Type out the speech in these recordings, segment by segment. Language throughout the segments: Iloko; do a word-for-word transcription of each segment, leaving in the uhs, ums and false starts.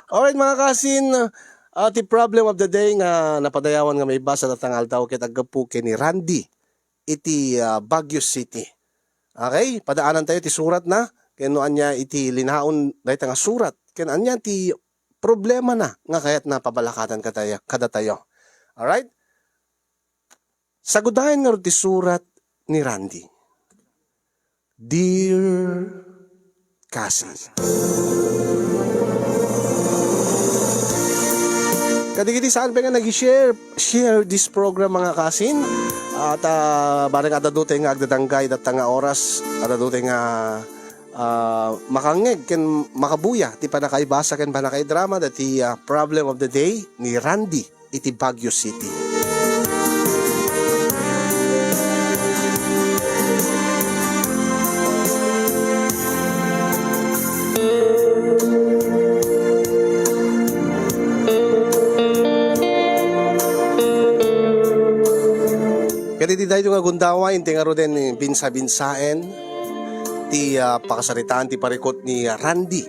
Alright, mga kasin, ah, ti problem of the day nga napadayawan nga maibasa datang aldaw ket aggapu ken ni Randy iti, ah, Baguio City. Okay, padaanan tayo ti surat na, ken no ania iti linaon dayta nga surat, ken ania ti problema na nga kayat na pabalakatan kadaya-, kadatayo. Alright? Sagudayen ngarud ti surat ni Randy. Dear Kasin. Kadagiti saan pay nga nag-share, share this program, mga kasin. At, ah, bareng adda dutay nga agdadanggay, datta nga oras, adda dutay nga, ah, makangngeg ken makabuya ti panakaibasa ken panakaidrama dati, ah, Problem of the Day ni Randy iti Baguio City. Ket iti daytoy nga gundaway, inti ngaruden binsa-binsaen ti, ah, pakasaritaan ti parikut ni Randy,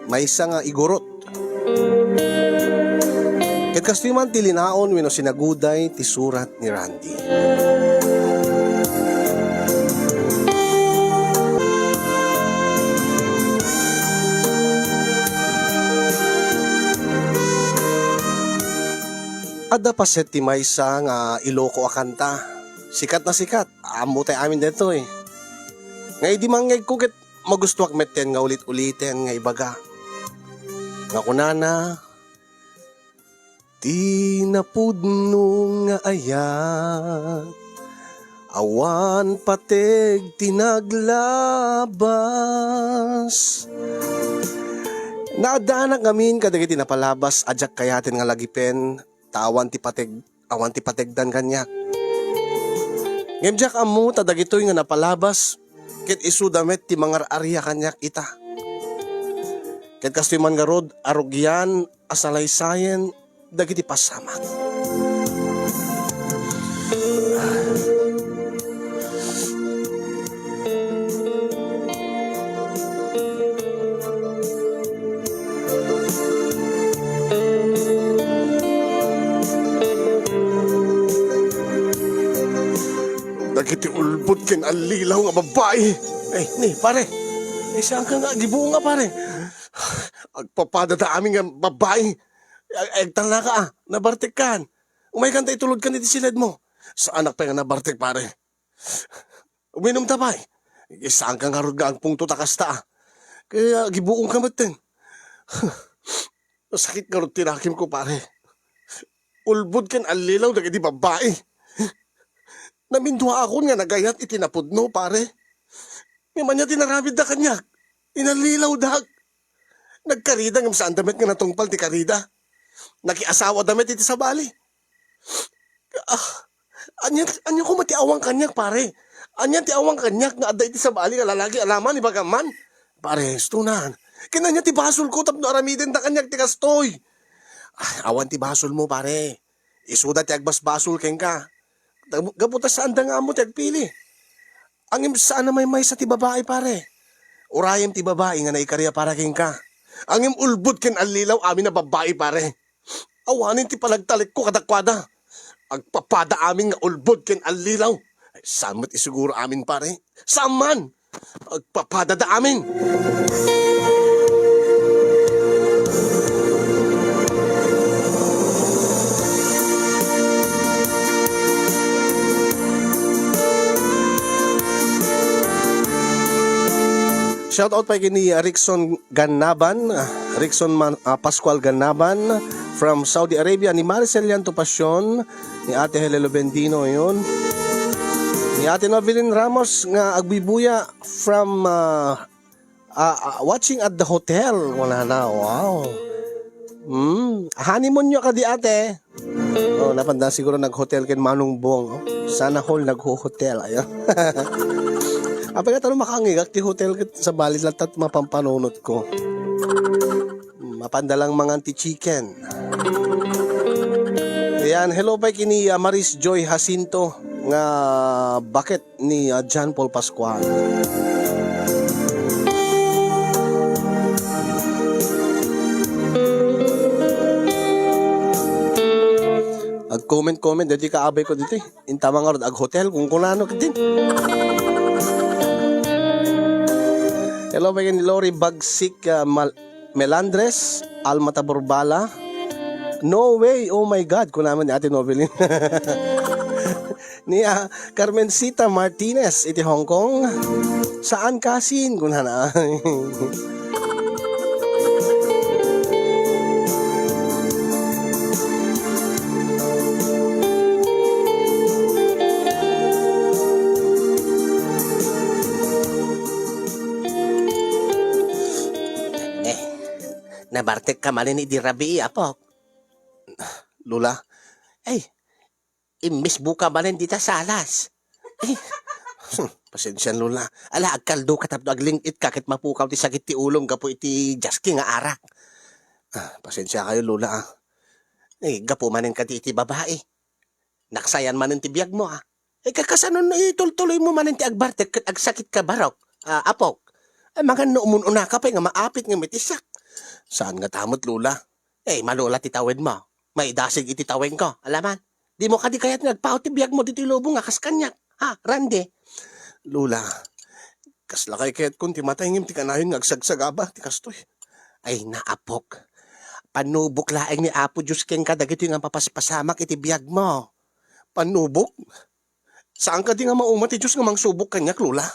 maysa nga igurot. Ket kastoy man ti linaon wenno sinaguday ti surat ni Randy. Adda paset ti maysa nga Iloko a kanta. Sikat na sikat. Ammo tay amin daytoy. Nga idi mangngegko ket magustuak metten nga ulit-uliten nga ibaga. Nga kunana, "Ti napudno nga ayat, awan pateg ti naglabas." Naaddaanak ngamin kadagiti napalabas a diak kayaten nga lagipen, ta awan ti pateg-, awan ti pategdan kaniak. Ngem diak ammo ta dagitoy nga napalabas ket isuda met ti mangar-aria kaniak ita. Ket kastoy man ngarud a rugian a salaysayen dagiti pasamak. Dagiti ulbod ken allilaw nga babbai. Ay, ni, pare. Ay, saan ka nga agibuong nga, pare? Agpapadada amin nga babbai. Ay, agtalnaka, ah. Nabartekkan. Umaykan ta itulodkan iti siledmo. Saanak pay nga nabartek, pare. Uminum ta pay. Saan ka ngarud nga agpungto ta kasta, ah. Kaya gibuong ka metten. Nasakit ngarud ti nakemko, pare. Ulbod ken allilaw dagiti babbai. Naminduaakon nga nagayat iti napudno, pare. Ngem ania ti naramidda kaniak? Inallilawdak. Nagkarida ngem saanda met nga natungpal ti karida. Nakiasawada met iti sabali. Ah, ania, ania koma ti awan kaniak, pare? Ania ti awan kaniak nga adda iti sabali nga lalaki a laman ibagam man? Pare, istunan. Ken ania ti basolko tapno aramidenda kaniak ti kastoy? Ah, awan ti basolmo, pare. Isuda ti agbasbasol kenka. Gapu ta saanda nga ammo ti agpili. Ngem saan a maymaysa ti babai, pare. Urayem ti babai nga naikaria para kenka. Ngem ulbod ken allilaw amin a babbai, pare. Awanen ti panagtalekko kadakuada. Agpapada amin nga ulbod ken allilaw. Ay, saan met isiguro amin, pare? Saan man? Agpapadada amin. Shout out pa kini Rickson Ganaban, ah, Rickson Man-, ah, Pascual Ganaban from Saudi Arabia, ni Maricel Llanto Pasion, ni Ate Helelo Bendino, yun. Ni Ate Novelyn Ramos nga agbibuya from, ah, ah, ah, watching at the hotel. Wala na, wow. Hmm, honeymoon nyo kadi, ate? Oh, napanda siguro nag-hotel ken Manong Bong. Oh. Sana all nagho-hotel. Ayan. Apay nga tano makangigak ti hotel ket sabali latta ti mapampanunot ko. Hmm, mapanda lang mangan ti chicken. Ayan, hello pay kini, ah, Maris Joy Jacinto nga baket ni, ah, John Paul Pascual. Comment, comment, dagiti kaabay ko ditoy. Inta man ngarud ag-hotel, kunkunano ket din. Hello, pay ken ni Lori Bagsik, ah, Mal-, Melandres, Alma Taburbala. "No way, oh my God," kuna man ni Ate Novelin. Ni, ah, Carmencita Martinez iti Hong Kong. "Saan kasin?" kunana. Eh, nabartek ka manen idi rabii, apok. Lola, ay, immisbo ka manen dita salas. Eh, pasensian, Lola. Ala, agkaldo ka tapno agling-it ka ket mapukaw ti sakit ti ulom gapu iti jaski nga arak. Ah, pasensia kayo, Lola, ah. Eh, gapu manen kadi iti babai. Naksayan manen ti biagmo, ah. Eh, ka-, kasano no itultuloy mo manen ti agbartek ket agsakit ka barok, ah, apok? Ay, mangan no umun-una ka pay nga maapit nga mitisak. Saan nga tamot, Lola? Eh, malola ti tawedmo. Maidasig iti tawengko, alaman. Dimo kadi kayat nga agpaut ti biagmo ditoy lubong nga kas kaniak, ha, Randy? Lola, kasla kay kayatkon ti matay ngem ti kanayon nga agsagsagaba ti kastoy. Ay, naapok. Pannubok laeng ni Apo Dios kenka dagitoy nga mapaspasamak iti biagmo. Pannubok? Saan kadi nga mauma ti Dios nga mangsubok kaniak, Lola?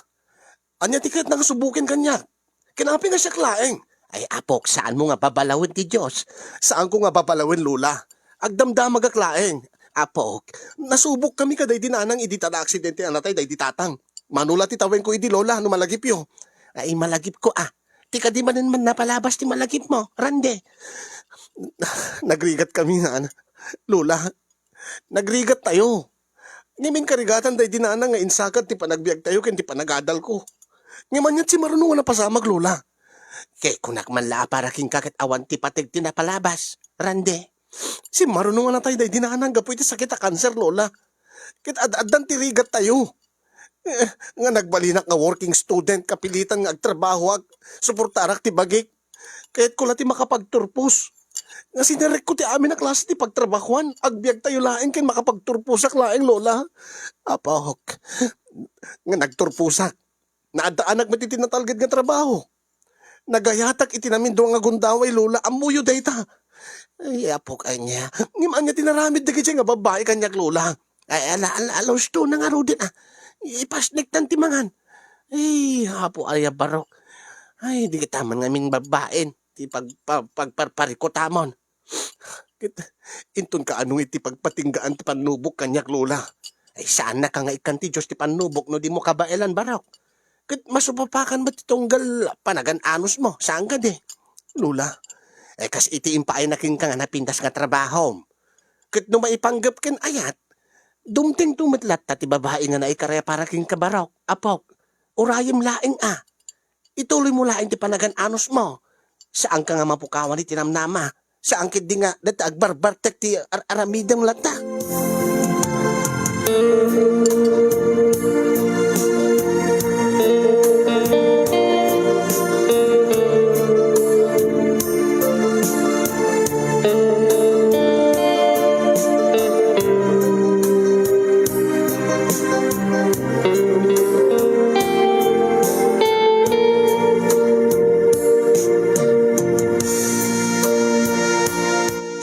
Ania ti kayatna nga suboken kaniak? Ken apay nga siak laeng? Ay, apok, saanmo nga babalawen ti Dios? Saanko nga babalawen, Lola. Agdamdamagak laeng. Apok, nasubokkami kadaydi nanang idi ta naaksidente a natay daydi tatang. Mano la ti tawengko idi, Lola, no malagipyo? Ay, malagipko, ah. Ti kadi manen man napalabas ti malagipmo, Randy. Nagrigatkami, nana. Lola, nagrigattayo. Ngem inkarigatan daydi nanang nga insakad ti panagbiagtayo ken ti panagadalko. Ngem aniat, simmaruno nga napasamak, Lola. Ket kunak man la a para kenka ket awan ti pateg ti napalabas, Randy. Simmaruno nga natay daydi nanang gapu iti sakit a kanser, Lola. Ket ad-addan ti rigattayo. Eh, nga nagbalinak nga working student, kapilitan nga agtrabahoak, suportarak ti bagik. Kayatko la ti makapagturpos. Nga sinerekko ti amin a klase ti pagtrabahoan, agbiagtayo laeng ken makapagturposak laeng, Lola. Apok, nga nagturposak. Naaddaanak met iti natalged nga trabaho. Nagayatak iti namindua nga gundaway, Lola. Ammoyo dayta. Ay, apok, ania. Ngem ania ti naramid dagiti nga babbai kaniak, Lola? Ay, ala, ala, ala, usto na ngaruden, ah. Ipasnektan ti mangan. Ay, apo, aya barok. Ay, di kita man ngamin babbaen ti pag-, pa-, pagparparikutamon. Ket inton kaano iti pagpatinggaan ti pannubok kaniak, Lola? Ay, saannaka nga ikkan ti Dios ti pannubok no dimo kabaelan, barok. Ket masupapakan met ti tunggal panagan-anusmo, saan kadi? Lola, eh, kas iti impaayna kenka nga napintas nga trabahom. Ket no maipanggep ken ayat, dumtengto met latta ti babai nga naikaraya para kenka, barok, apok. Urayem laeng a. Ituloymo laeng ti panagan-anusmo. Saanka nga mapukawan iti namnama. Saan ketdi nga dayta agbarbartek ti ar-, aramidem latta.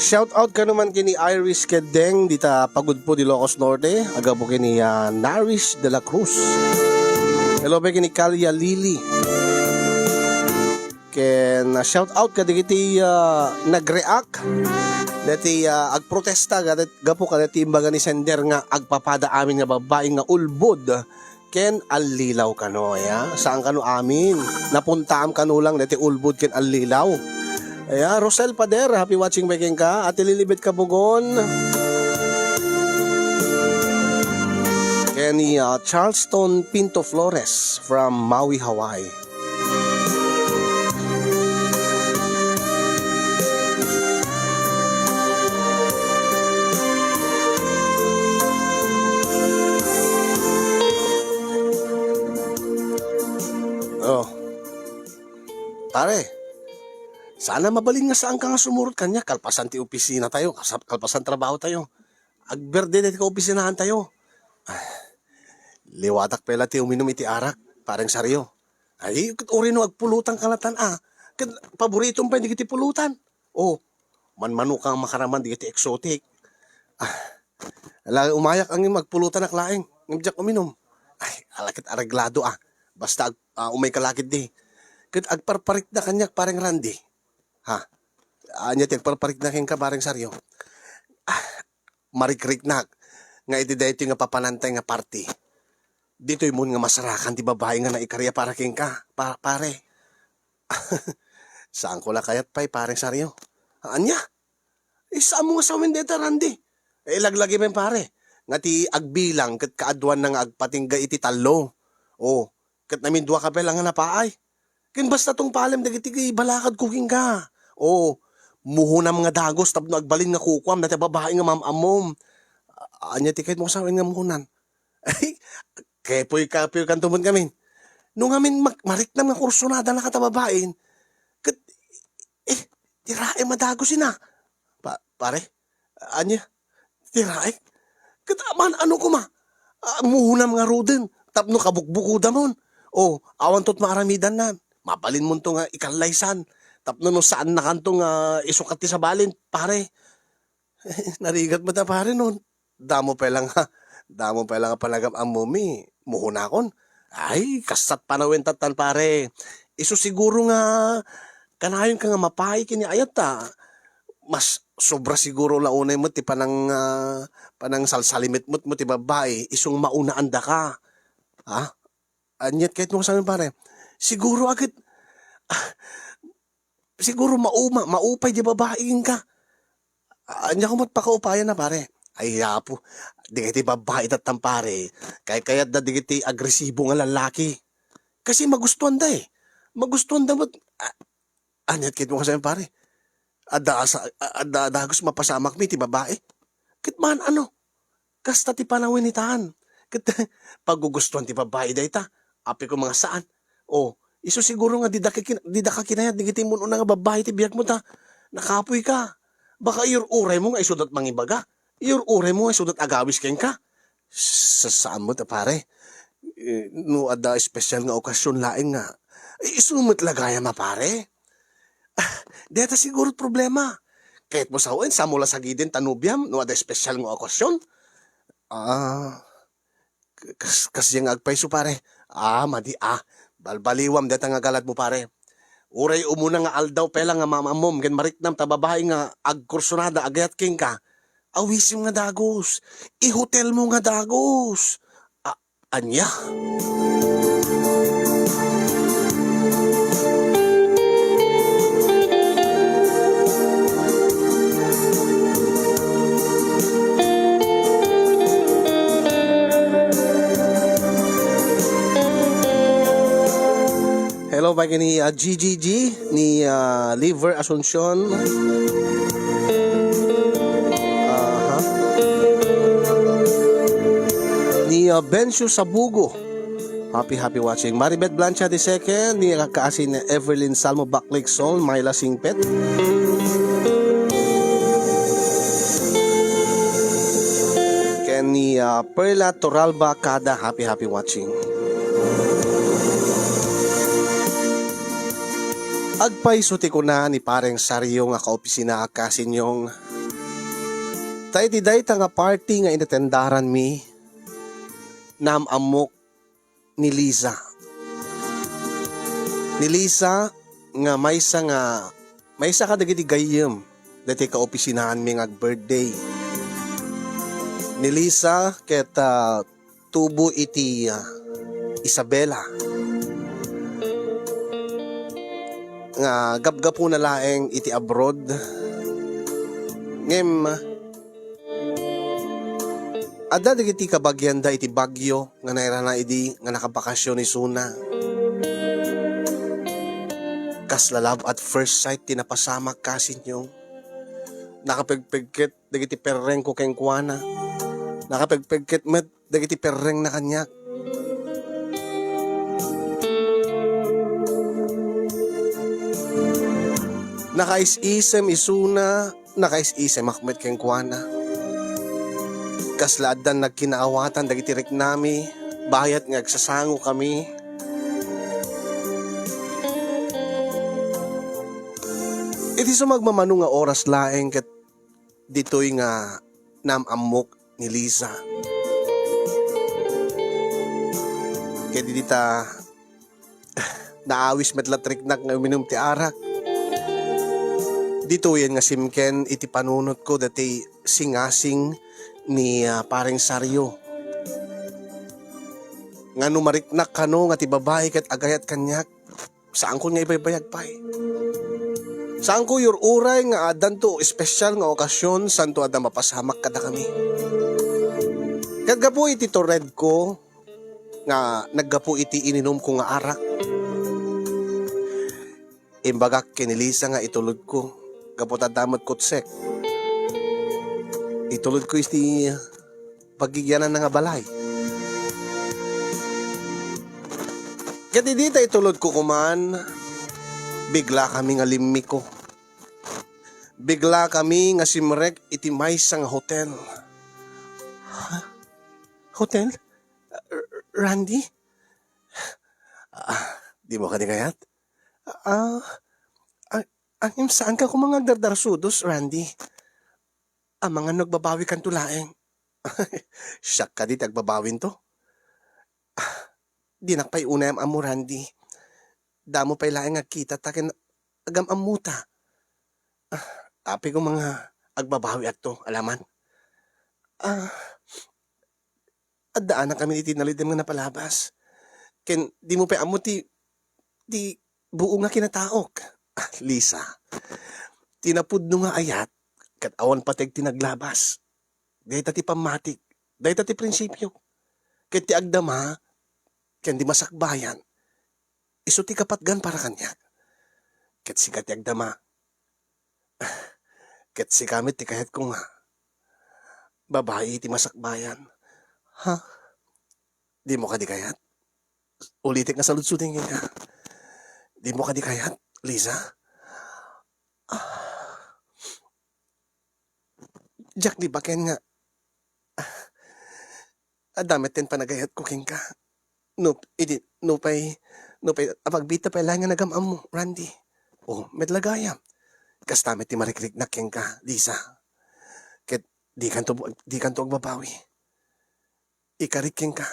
Shout out kano man ken ni Iris Kedeng, dita Pagudpud, Ilocos Norte, aggapu ken ni, ah, Naris de la Cruz. Hello, pay ken ni Kalia Lily. Ken, ah, shout out kadagiti, ah, nag-react. Dati, ah, agprotesta, gapu kadagiti imbaga ni sender nga agpapada amin nga babbai nga ulbod ken allilaw kano, ya. Saan kano amin? Napuntaam kano lang dati ulbod ken allilaw. Ya, Rosel Pader, happy watching back ka. Ate Lilibet Kabugon. Ken ni, ah, Charleston Pinto Flores from Maui, Hawaii. Oh. Pare, sana mabalin nga saanka nga sumurot kaniak kalpasan ti opisina tayo, kasap-, kalpasan trabaho tayo. Ag-birthday dayta kaopisinaantayo. Ah, liwatak pay la ti uminum iti arak, pareng Sario. Ay, ket uray no agpulutan ka latan, ah. Ket paboritom pay dagiti pulutan. Oh, manmano ka makaraman dagiti exotic. Ah, ala, umayak angin agpulutanak laeng. Ngem diak uminum. Ay, ala ket areglado, ah. Basta ag-, ah, umay ka la ketdi. Ket agparparikna kaniak, pareng Randy. Ha? Ania ti agparparikna kenka, pareng Sario? Ah, marikriknak nga iti daytoy nga papanantay nga party, ditoy mon nga masarakan ti babai nga naikaria para kenka, pa-, pare. Saanko la kayat pay, pareng Sario. Ania? Isamo nga sawen dayta, Randy. Eh, laglagi men, pare, nga ti agbilang ket kaaduanna nga agpatingga iti tallo. Oh, ket namindua ka pay la nga napaay. Ken basta tungpalem dagiti balakadko kenka. Oh, muhonam nga dagus tapno agbalin nga kukuam dayta babai nga mam-ammom. A-, ania ti kayatmo sawen nga muhonan? Ay, kapuy-kapuykanto met ngamin. No ngamin mak-, mariknam nga kursunada na kata babain, ket, eh, ti raem a dagus ina. Pa-, pare, ania? Ti raek? Ket man-ano koma? Ah, muhonam ngaruden tapno kabukbukodamon. Oh, awanto ti maaramidannan. Mabalinmonto nga ikallaysan tapno no saannakanto nga isukat ti sabalin, pare. Narigat met a, pare, no? Damo pay la nga, damo pay la nga panagam-ammomi. Muhonakon. Ay, kasat panawen tattan, pare. Isu siguro nga kanayonka nga mapaay ken ni ayat ta. Mas sobra siguro la unay met ti panang-, ah, panangsalsalimetmo ti babai, isu nga maunaan daka. Ha? Aniat kayatmo sawen, pare? Siguro a ket, ah, siguro mauma-, maupay ti babai kenka. Ania koma ti pakaupayanna, pare? Ay, Apo, dagiti babai tattan, pare, kaykayatda dagiti agresibo nga lallaki. Kasi magustuanda, eh. Magustuanda met, ah, aniat kayatmo sawen, pare? Adda asa-, a-, adda dagus mapasamakmi ti babai. Ket man-ano? Kasta ti panawen itan. Ket pagugustuan ti babai dayta. Apay koma nga saan? Oh, isu siguro nga dida ka kin-, dida ka kinayat dagiti immun-una nga babai ti biagmo ta nakapuy ka. Baka iyur-uraymo nga isudat mangibaga. Iyur-uraymo nga isudat agawis kenka. Sa-, saan met a, pare? Eh, no adda espesyal nga okasion laeng nga, eh, isu met la gayam a, pare. Ah, deta siguro ti problema. Kayatmo sawen, saanmo la sagiden ta nobiam no adda espesyal nga okasion? Ah, kas-, kasdiay nga agpayso, pare. Ah, madi, ah. Balbaliwam deta nga galatmo, pare. Uray umuna nga aldaw pay la nga mam-ammom ken mariknam ta babai nga agkursunada agayat kenka, awisem nga dagus. Ihotelmo nga dagus. Ah, Ania? Hello, bagi ni, ah, G G G, ni, ah, Liver Asuncion. Aha. Ni, ah, Bencio Sabugo. Happy, happy watching. Maribet Blancha the second, ni kakaasi ni Everlyn Salmo Baklik Sol, Myla Singpet. Ken ni, ah, Perla Toralba Kada, happy, happy watching. Agpayso ti kuna ni Pareng Sario nga kaopisina a kasinyong. Ta iti dayta nga party nga inatendaranmi, naam-ammok ni Liza. Ni Liza nga maysa nga, maysa kadagiti gayyem daytoy kaopisinaanmi nga ag-birthday. Ni Liza ket, ah, tubo iti, ah, Isabela nga gapgapuna laeng iti abroad. Ngem, adda dagiti kabagianda iti Baguio nga nairana idi nga nakabakasyon isuna. Kasla love at first sight ti napasamak, kasinyong. Nakapegpegket dagiti perrengko kenkuana. Nakapegpegket met dagiti perrengna kaniak. Nakaisisem isuna, nakaisisemak met kenkuana. Kasla addan nagkinaawatan dagiti riknami, bayat nga agsasangokami. Iti sumagmamano nga oras laeng ket ditoy nga naam-ammok ni Liza. Ket idi ta naawis met la ti riknak nga uminum ti arak, ditoyen nga simken iti panunotko daytoy singasing ni, ah, Pareng Sario. Nga no mariknak kano nga ti babai ket agayat kaniak, saanko nga ibaybayag pay. Saanko yur-uray nga addanto espesyal nga okasyon santo adda mapasamak kadakami. Ket gapu iti turedko nga naggapu iti ininumko nga arak, imbagak ken ni Lisa nga itulodko gapu ta adda met kutsek. Itulodko iti paggigiananna nga balay. Ket idi ta itulodko koman, biglakami nga limmiko. Biglakami nga simrek iti maysa nga hotel. Ha? Hotel? R-, Randy? Ah, dimo kadi kayat? Ah, a-, angem saanka koma nga agdardarsudos, Randy. Amangan no agbabawikanto laeng. Siak kadi ti agbabawinto? Ah, dinak pay unay am-ammo, Randy. Damo pay laeng nga agkitata ken agam-ammota. Ah, apay koma nga agbabawiakto, alaman. Ah, addaanakami iti nalidem nga napalabas. Ken dimo pay ammo ti, ti buo nga kinataok. Ah, Lisa, ti napudno nga ayat, ket awan pateg ti naglabas. Dayta ti pammatik, dayta ti prinsipio. Ket ti agdama, ken di masakbayan, isu ti kapatgan para kaniak. Ket sika ti agdama, ket sika met ti kayatko nga babai ti masakbayan. Ha? Dimo kadi kayat? Ulitek nga saludsoden kenka. Dimo kadi kayat, Lisa? Ah. Diak di baken nga, ah, adda met ti panagayatko kenka. No, idi, no pay, no pay, apagbiit ta pay laeng nga nagam-ammo, Randy. O, met la gayam. Kasta met ti marikriknak kenka, Lisa. Ket dikanto, dikanto agbabawi. Ikarik kenka.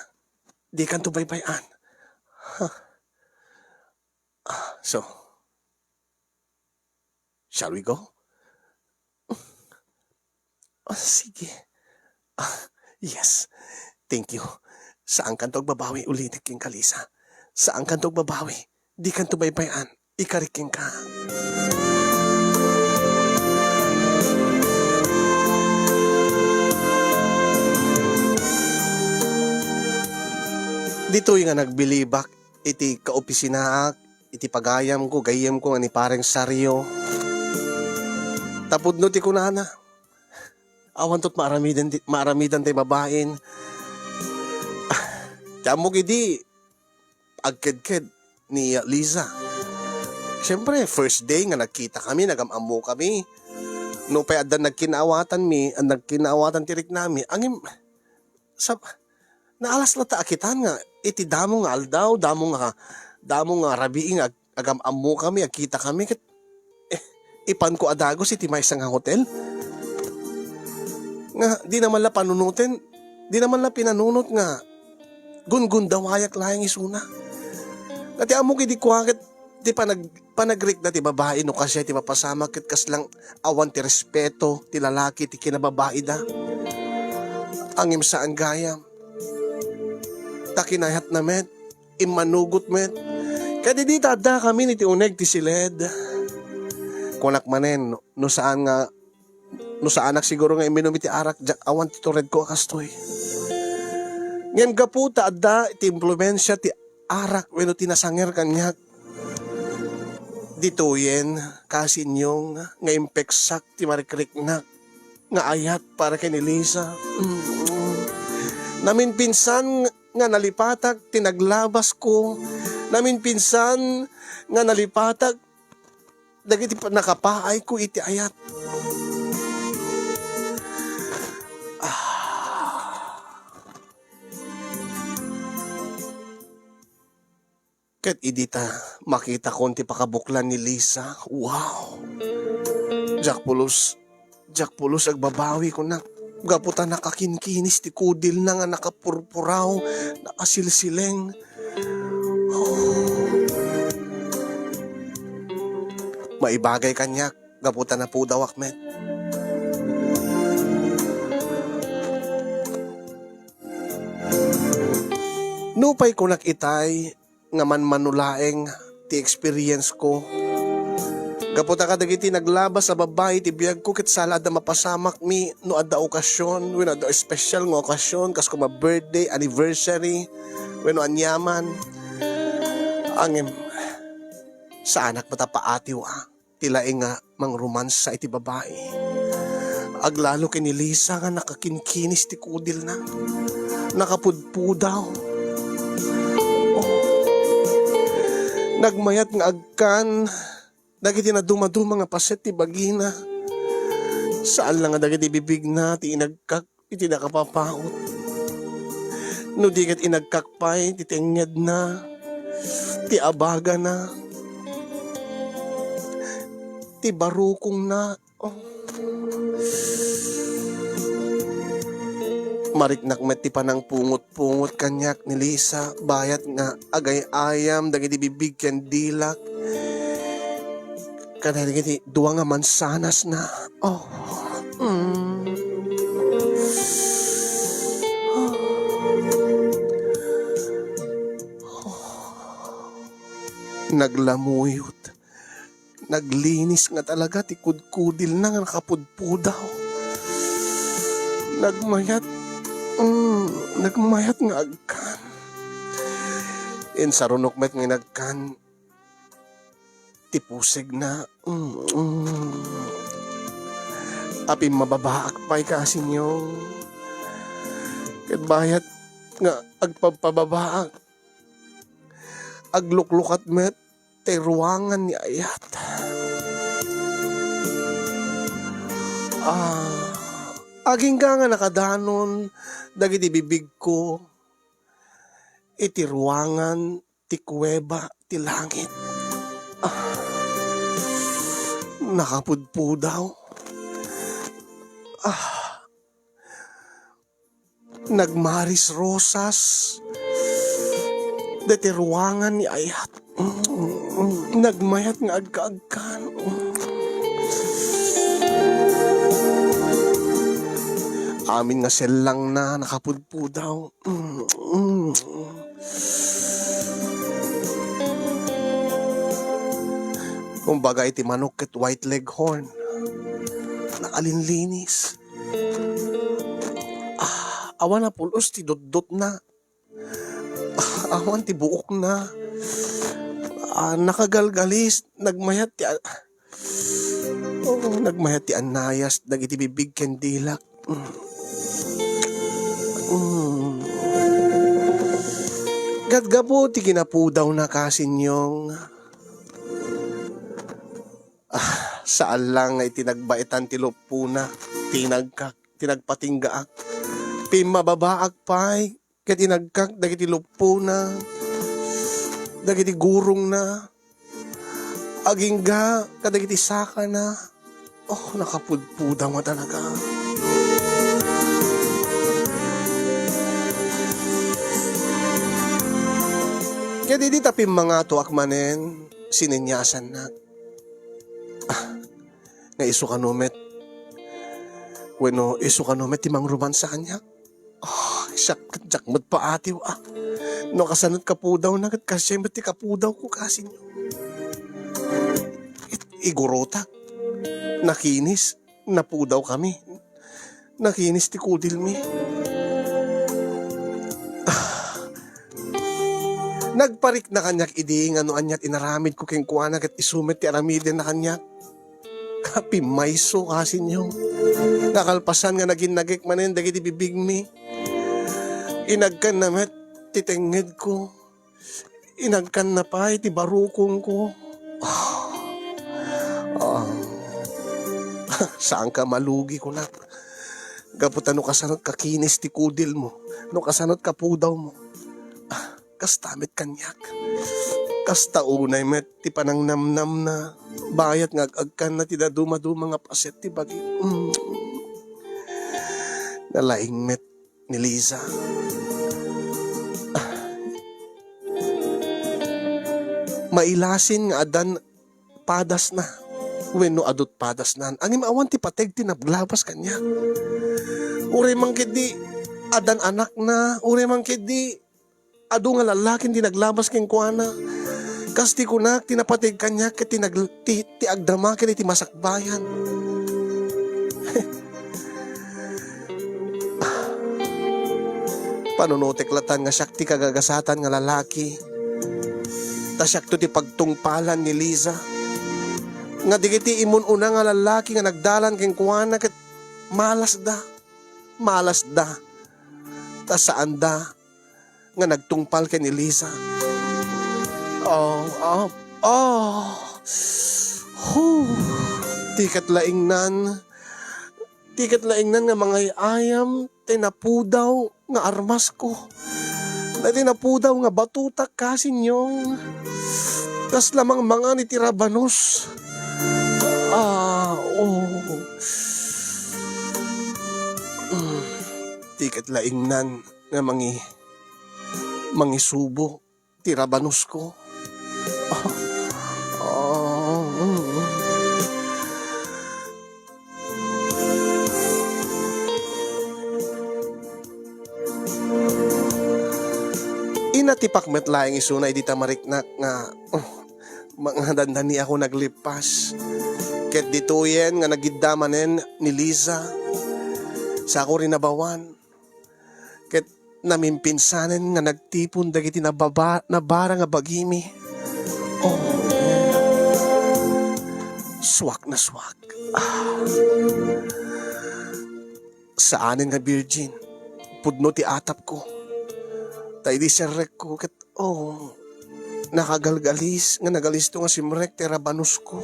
Dikanto baybay-an. Huh. Ah, so, shall we go? Ah, sige. Ah, yes. Thank you. Saankanto agbabawi, ulitek kenka, Lisa. Saankanto agbabawi. Dikanto baybay-an. Ikarik kenka. Ditoy nga nagbilibak iti kaopisinaak, iti pagayamko, gayyemko nga ni Pareng Sario. Tapudno ti kunana, awanto ti maaramidan ti, maaramidan ti babain. Ti ammok idi agkedked ni Liza. Siyempre, first day nga nagkitakami, nagam-ammokami. No pay adda nagkinaawatanmi, nagkinaawatan ti riknami, angem, sa, naalas latta a kitan nga iti damo nga aldaw, damo nga, damo nga rabii nga ag-, agam-ammokami, agkitakami, ket, eh, ipanko a dagus iti maysa nga hotel. Nga, dina man la panunoten, dina man la pinanunot nga gungundawayak laeng isuna. Nga ti ammok idi kua ket ti panag-, panagrikna ti babai no kasdiay ti mapasamak ket kaslang awan ti respeto ti lalaki ti kinababaida. Angem saan gayam. Ta kinayatna met, immanugot met. Ket idi ta addakamin iti uneg ti siled, kunak manen, no, no saan nga, no saanak siguro nga imminum iti arak, diak awan ti turedko a kastoy. Ngem gapu ta adda ti impluensia ti arak wenno ti nasanger kaniak, ditoyen, kasinyong, nga impeksak ti marikriknak nga ayat para ken ni Lisa. Mm. Naminpinsan nga nalipatak ti naglabasko. Naminpinsan nga nalipatak dagiti pa-, nakapaayko iti ayat. Ah. Ket idi ta makitakon ti pakabuklan ni Lisa, wow! Diak pulos, diak pulos agbabawi, kunak, gapu ta nakakinkinis ti kudilna nga nakapurpuraw, nakasilsileng. Oh. Maibagay kaniak, gapu ta napudawak met. Nupay kunak itay nga manmano laeng ti experience ko. Gapu ta kadagiti naglabas a babbai ti biagko ket saan la adda mapasamakmi no adda okasion wenno adda espesyal nga okasion kas koma birthday, anniversary, wenno aniaman. Ngem, saanak met a paatiw a ti laeng nga mangromansa iti babai. Aglalo ken ni Lisa nga nakakinkinis ti kudilna. Nakapudpudaw. Oh. Nagmayat nga agkan dagiti nadumaduma nga paset ti bagina. Saan la nga dagiti bibigna ti inagkak iti nakapapaut. No di ket inagkak pay ti tengngedna, ti abagana, ti barukongna. Oh. Mariknak met ti panangpungot-pungot kaniak ni Lisa, bayat nga agay-ayam dagiti bibig ken dilak. Kadagiti dua nga mansanasna. Oh. Mm. Naglamuyot. Naglinis nga talaga ti kudkudilna nga nakapudpudaw. Nagmayat, mm, nagmayat nga agkan. Insarunok met nga inagkan ti pusegna. Mm, mm. Apin mababaak pay, kasinyong. Ket bayat nga agpabpababaak. Agluklukat met ti ruangan ni ayat. Ah, agingga nga nakadanon dagiti bibigko iti ruangan ti kuweba ti langit. Ah, nakapudpudaw. Ah, nagmaris rosas deti ruangan ni ayat. Nagmayat nga agkaagkan. Amin nga sellangna nakapudpudaw. Kumbaga iti manok ket white leghorn. Nakalinlinis. Ah, awan a pulos ti dutdotna. Ah, awan ti buokna. Ah, nakagalgalis, nagmayat ti a-, oo, nagmayat ti annayas dagiti bibig ken dilak. Mm. Mm. Gatgapu ti kinapudawna, kasinyong. Ah, saan lang nga iti nagbaetan ti luppona, ti nagkak-, ti nagpatinggaak. Pimmababaak pay, ket inagkak dagiti luppona, dagiti gurongna, agingga kadagiti sakana. Oh, nakapudpudaw nga talaga. Ket idi ta pimmangatoak manen, sineniasannak. Ah, nga isu kano met, wenno isu kano met ti mangromansa kaniak. Ah, siak, diak met paatiw, ah. No kasano ti kapudawna, ket kasdiay met ti kapudawko, kasinyo. It-, igurutak. Nakinis, napudawkami. Nakinis ti kudilmi. Ah. Nagparikna kaniak idi nga no ania ti inaramidko kenkuana ket isu met ti aramidenna kaniak. Pimmayso, kasinyo. Nakalpasan nga naginnagek manen dagiti bibigmi. Inagkanna met ti tengngedko. Inagkanna pay ti barukongko. Ah. Saanka malugi, kunak. Gapu ta no kasano ti kakinis ti kudilmo, no kasano ti kapudawmo. Ah, kasta met kaniak. Kasta unay met ti panangnamnamna, bayat nga ag-agkanna ti dadumaduma nga paset ti bagi. Mm. Nalaing met ni Liza. Ah. Mailasin nga addan padasna wenno adut padasnan. Ngem awan ti pateg ti naglabas kaniak. Uray man ketdi addan anakna, uray man ketdi adu nga lallaki ti naglabas kenkuana. Kas ti kunak, ti napateg kaniak ket ti nagl-, ti, ti agdama ken iti masakbayan. Panunotek latan nga siak ti kagagasatan nga lalaki. Ta siakto ti pagtungpalan ni Liza. Nga dagiti imun-una nga lalaki nga nagdalan kenkuana ket malasda. Malasda. Ta saanda nga nagtungpal ken ni Liza. Oh, oh, oh. Huh. Ti ket laingnan. Ti ket laingnan nga mangay-ayam ti napudaw nga armasko. Daydi napudaw nga batutak, kasinyong. Kasla mangmangan iti rabanus. Ah, oh. Mm. Ti ket laingnan nga mangi-, mangisubo ti rabanusko. Ah, ah, mm. Inatipak met laeng isuna idi ta mariknak nga, oh, nga dandani ako naglippas. Ket ditoyen nga nagidda manen ni Liza, sako rinabawan. Ket namimpinsanen nga nagtipon dagiti nababa-, nabara nga bagimi. Oh, suak na suak. Ah. Saanen nga virgin, pudno ti atapko. Ta idi serrekko ket, oh, nakagalgalis nga nagalisto nga simrek ti rabanusko.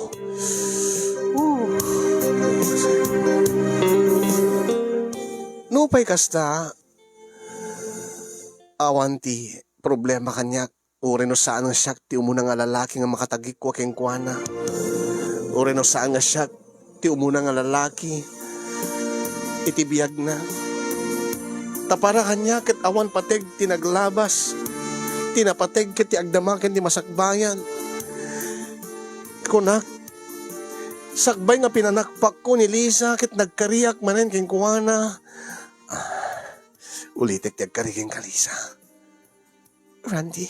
Oh. Nupay kasta, awan ti problema kaniak, uray no saan nga siak ti umuna nga lalaki nga makatagikua kenkuana. Uray no saan nga siak ti umuna nga lalaki iti biagna. Ta para kaniak ket awan pateg ti naglabas, ti napateg ket ti agdama ken ti masakbayan. Kunak, sakbay nga pinanakpakko ni Liza ket nagkariak manen kenkuana. Ah, ulitek ti agkari kenka, Liza. Randy,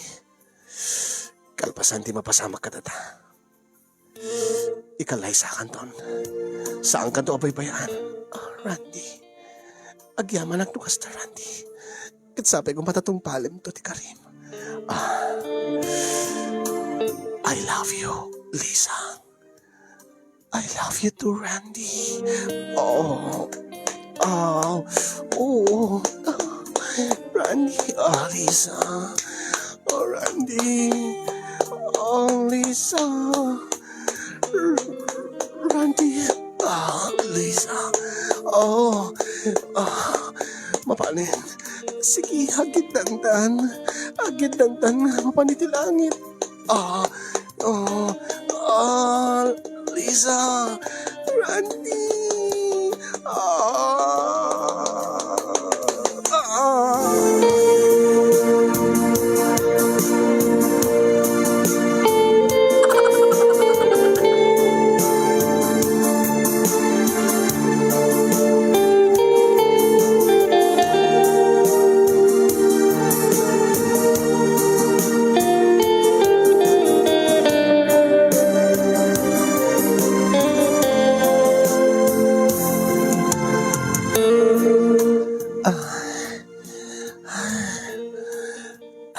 kalpasan ti mapasamak kadata, ikalaysakanton. Saankanto a baybay-an. Ah, Randy, agyamanak no kasta, Randy. Ket sapay koma ta tungpalemto ti karim. Ah, I love you, Liza. I love you too, Randy. Oh. Oh. Oh. Randy. Ah, Liza. Oh, Randy. Oh, Liza. R-, Randy. Ah, Liza. Oh. Ah. Mapanen. Sige, agiddantan. Agiddantan. Mapan iti langit. Ah, ah, ah, Liza, Randy, ah, ah.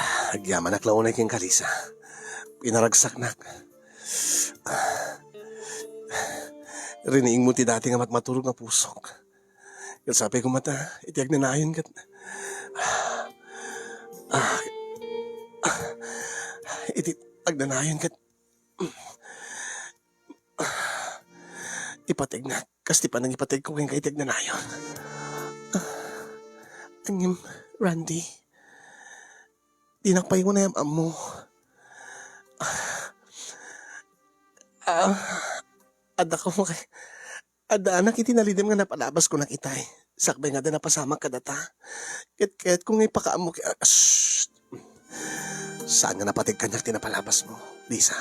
Ah, agyamanak la unay kenka, Liza. Pinaragsaknak. Ah, riniingmo ti dati nga matmaturog nga pusok. Ket sapay koma ta iti agnanayon ket, ah, ah, iti agnanayon ket, ipategnak kas ti panangipategko kenka iti agnanayon. Ah, ngem, Randy, dinak pay unay am-ammo. Ah, adda ko kay, addaanak iti nalidem nga napalabas ko nakitay. Sakbay nga adda napasamak kadata. Ket, ket kung ipakaammo ki-, ah, shh! Saan nga napateg kaniak ti napalabas mo, Lisa?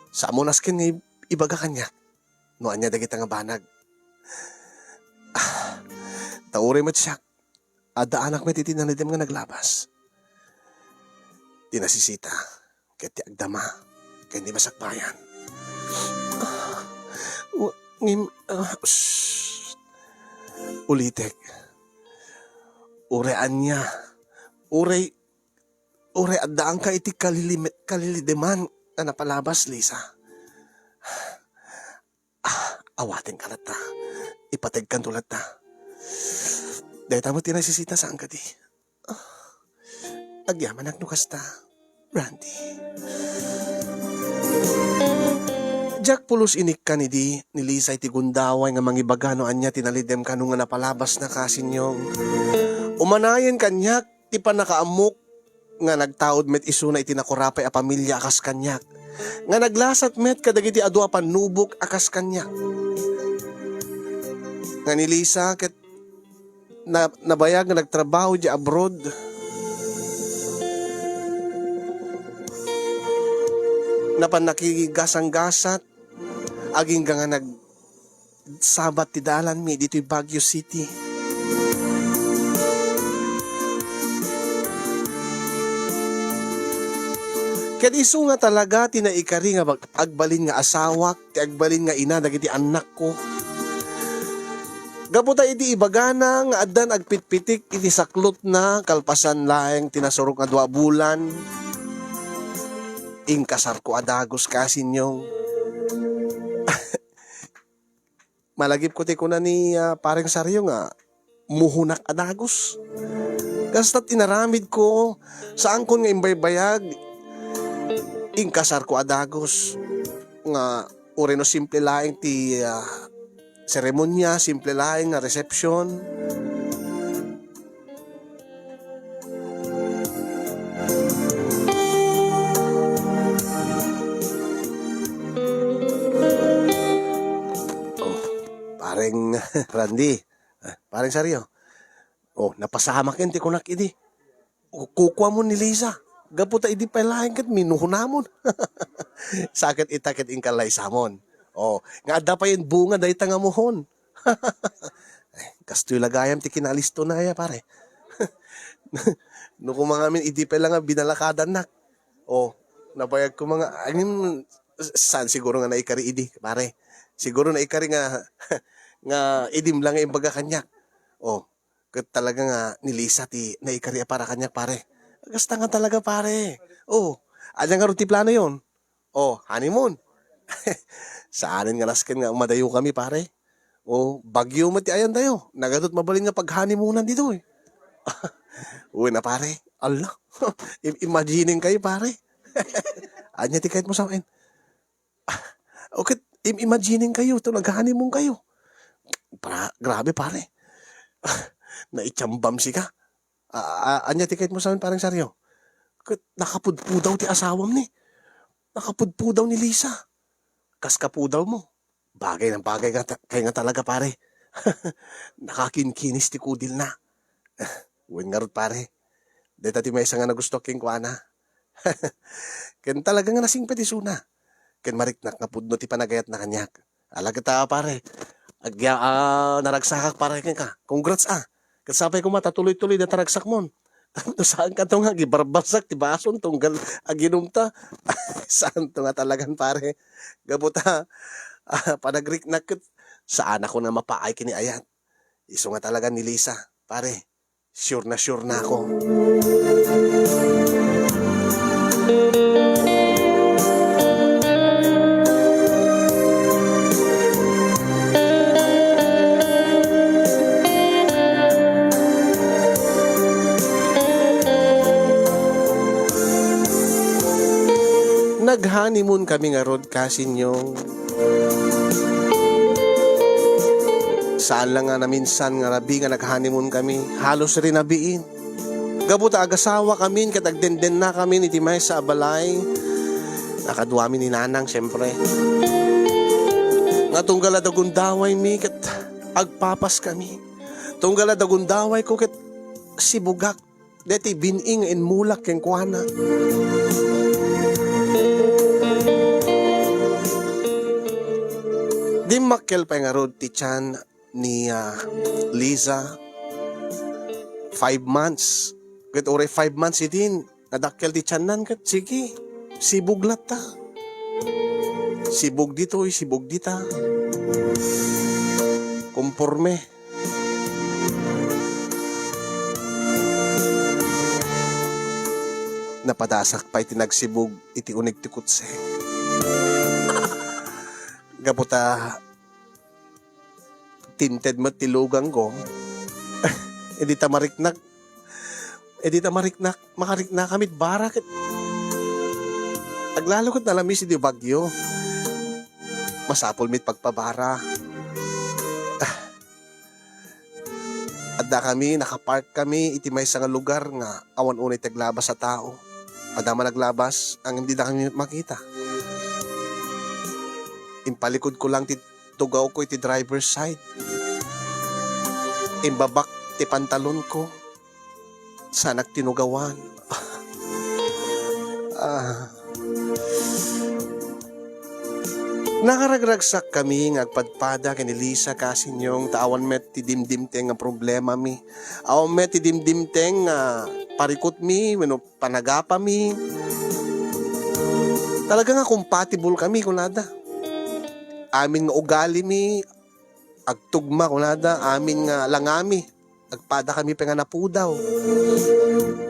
Saan mo nasken nga ib-, ibaga kaniak no ania dagita nga banag? Ah, ta uray met siak, addaanak met iti nalidem nga naglabas. Ti nasisita, ket ti agdama, ken di masakbayan. Ah, wa-, ngem, ah, shh. Ulitek, uray ania, uray, uray addaanka iti kalilime-, kalilideman nga napalabas, Lisa. Ah, awatenka latta. Ipategkanto latta. Dayta met ti nasisita, saan kadi? Ah, agyamanak no kasta, Randy. Diak pulos inikkan idi ni Lisa iti gundaway nga mangibaga no ania ti nalidem kano nga napalabasna, kasinyong. Umanayen kaniak ti pannakaammok nga nagtaud met isuna iti nakurapay a pamilia a kas kaniak, nga naglasat met kadagiti adu a pannubok a kas kaniak. Nga ni Lisa ket na-, nabayag nga nagtrabaho idiay abroad. Napan nakigasanggasat, agingga nga nag-, sabat ti dalanmi ditoy Baguio City. Ket isu nga talaga ti naikari nga bag-, agbalin nga asawak, ti agbalin nga ina dagiti annakko. Gapu ta idi ibagana nga addan agpitpitik iti saklotna kalpasan laeng ti nasurok nga dua a bulan, inkasarko a dagus, kasinyong. Malagipko ti kuna ni, ah, Pareng Sario nga muhonak a dagus. Kasta't inaramidko, saankon nga imbaybayag, inkasarko a dagus nga uray no simple laeng ti, ah, seremonia, simple laeng nga resepsyon. Oh, Pareng Randy, ah, Pareng Sario. Oh, napasamaken ti kunak idi. Ku-, kukuamon ni Lisa. Gapu ta idi pay laeng ket minuhonamon. Sa ket ita ket inka laysamon. Oh, nga adda pay bunga dayta nga muhon. Ay, kastoy la gayam ti kinalistona aya, pare. No koma ngamin idi pay la nga binalakadannak. Oh, nabayag ko mga, I mean, saan siguro nga naikari idi, pare? Siguro naikari nga, nga idim lang nga imbaga kaniak. Oh, ket talaga nga ni Lisa ti naikari a para kaniak, pare. Kasta nga talaga, pare. Oh, ania ngarud ti planoyon? Oh, honeymoon. Saanen nga nasken nga umadayokami, pare. Oh, Baguio met ti ayantayo. Nagadu't mabalin nga pag-honeymoonan ditoy. Uy na, pare. Allah. Im-, imagining kayo, pare. Ania ti kayat mo sa akin? O ket im-, imagining kayo, to nag-honeymoon kayo. Pra-, grabe, pare. Naitsambam sika. A-, a-, ania ti kayat mo sa amin, Pareng Sario? Ket nakapudpudaw ti asawam ni. Nakapudpudaw ni Lisa. Kas kapudaw mo. Bagay na bagay nga ta-, kay nga talaga, pare. Nakakinkinis ti kudilna. Wen ngarud, pare. Deta ti maysa nga nagusto kenkuana. Ken talaga nga nasingpet isuna. Ken mariknak nga pudno ti panagayatna kaniak. Ala ket a, pare. Agya-, a, naragsakak, pare, kenka. Congrats, a. Ket sapay koma ta tuloy-tuloy da taragsakmon. Tapno saan ka to nga agibarbassak ti bason tunggal aginumta. Saan to nga talagan, pare. Gapu ta, a, panagriknak ket saan ako nga mapaay ken ni ayat. Isu nga talagan ni Lisa, pare. Sure na sure na ako. Nag-honeymoon kami ngarud, kasinyong. Saan la nga naminsan nga rabii nga nag-honeymoon kami, halos rinabiin. Gapu ta agasawakamin ket agdendennakamin iti maysa a balay, Nakaduami ni Nanang, siyempre. Nga tunggal a dagundawaymi ket agpapaskami. Tunggal a dagundawayko ket sibugak deti bin-i nga inmulak kenkuana. Dimmakkel pay ngarud ti tian ni, ah, Liza. Five months. Ket uray five months idin, nadakkel ti tiannan ket sige, sibug latta. Sibug ditoy, sibug dita. Komporme. Napadasak pay ti nagsibug iti uneg ti kutse. Gapu ta tinted met ti lugangko. Idi ta mariknak, idi ta mariknak, makariknakami iti bara ket aglalo ket nalamis idi bagyo. Masapulmi ti pagpabara. Ah. Addakami, nakaparkkami iti maysa nga lugar nga awan unay ti aglabas a tao. Adda man aglabas, ngem didakami makita. Impalikudko lang ti tugawko iti driver's side. Imbabak ti pantalonko. Saanak tinugawan. Ah. Nakaragragsakkami nga agpadpada ken ni Lisa Casinyong ta awan met ti dimdimteng nga problemami. Awan met ti dimdimteng nga parikutmi wenno panagapami. Talaga nga compatible kami kunada. Amin nga ugalimi, agtugma kunada, amin nga langami, agpadakami pay nga napudaw.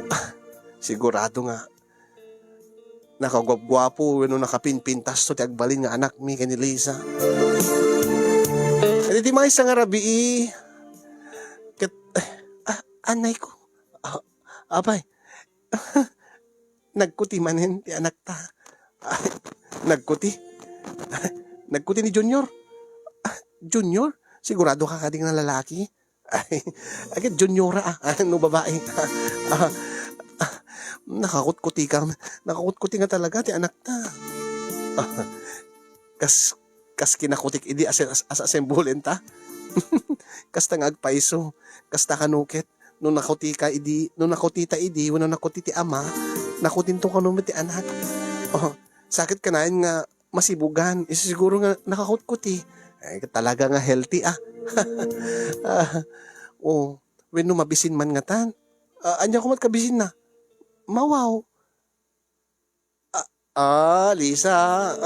Ah, sigurado nga nakaguapguapo wenno nakapinpintasto ti agbalin nga anakmi ken ni Lisa. Iti maysa nga rabii, ket, ah, anayko. Ah, apay, nagkuti manen ti anakta. Ah, nagkuti. Nagkuti ni Junior. Ah, Junior? Sigurado ka kadi nga lalaki? Ay, ay, ket Juniora, ah, no babae. Ah, ah, nakakutkuti ka. Nakakutkuti nga talaga ti anakta. Ah, kas, kas kinakutik idi as, as, as assemble ta. Kasta nga agpayso. Kasta kano ket no nakuti ka idi, no nakutita idi, wenno nakuti ti ama, nakutinto kano met ti anak. Oh, sakit kanayon nga masibugan. Isu siguro nga nakakutkuti. Ay, talaga nga healthy, ah. Ah, oh, wenno mabisin man ngatan. Ah, ania ko met kabisinna? Mawaw. Ah, ah, Lisa.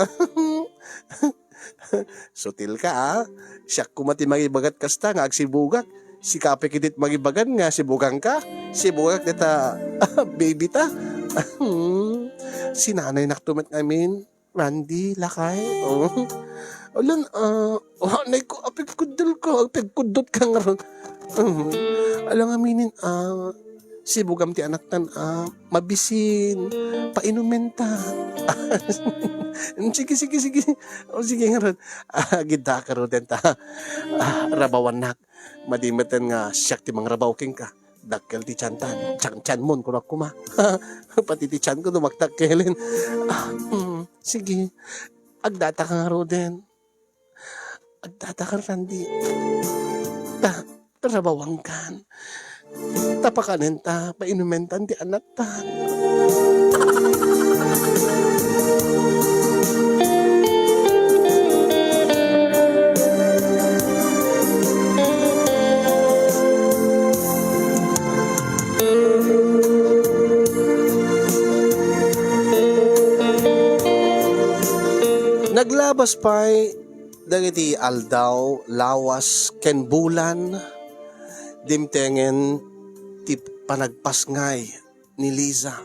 Sutil ka, ah. Siak koma ti mangibagat kasta nga agsibugak. Sika pay ketdi ti mangibagan nga sibugangka. Sibugak dita baby ta. Hmm. Sinanaynak to met ngamin. Randy, lakay. Oh. Alan, ah, oh, nay ko, apigkuddol ko, apigkuddot ka nga ron. Hmm. Alang aminin, ah, sibugam ti anaktan, ah, mabisin, painumen ta. Sige, sige, sige. O, sige nga ron. Ah, gidda ka ron, ta. Ah, rabawannak. Madi meten nga siak ti mangrabaw kenka. Dakkel ti tiantan. Tian, tianmon, kunak koma. Pati ti tianko, dumagdakkelen. Ah, mm, sige. Agdata ka ngaruden. Agdata ka, Randy. Ta, rabawangkan. Ta pakanen ta, painumen tan ti anaktan. Naglabas pay dagiti aldaw, lawas, ken bulan, dimtengen ti panagpasngay ni Liza.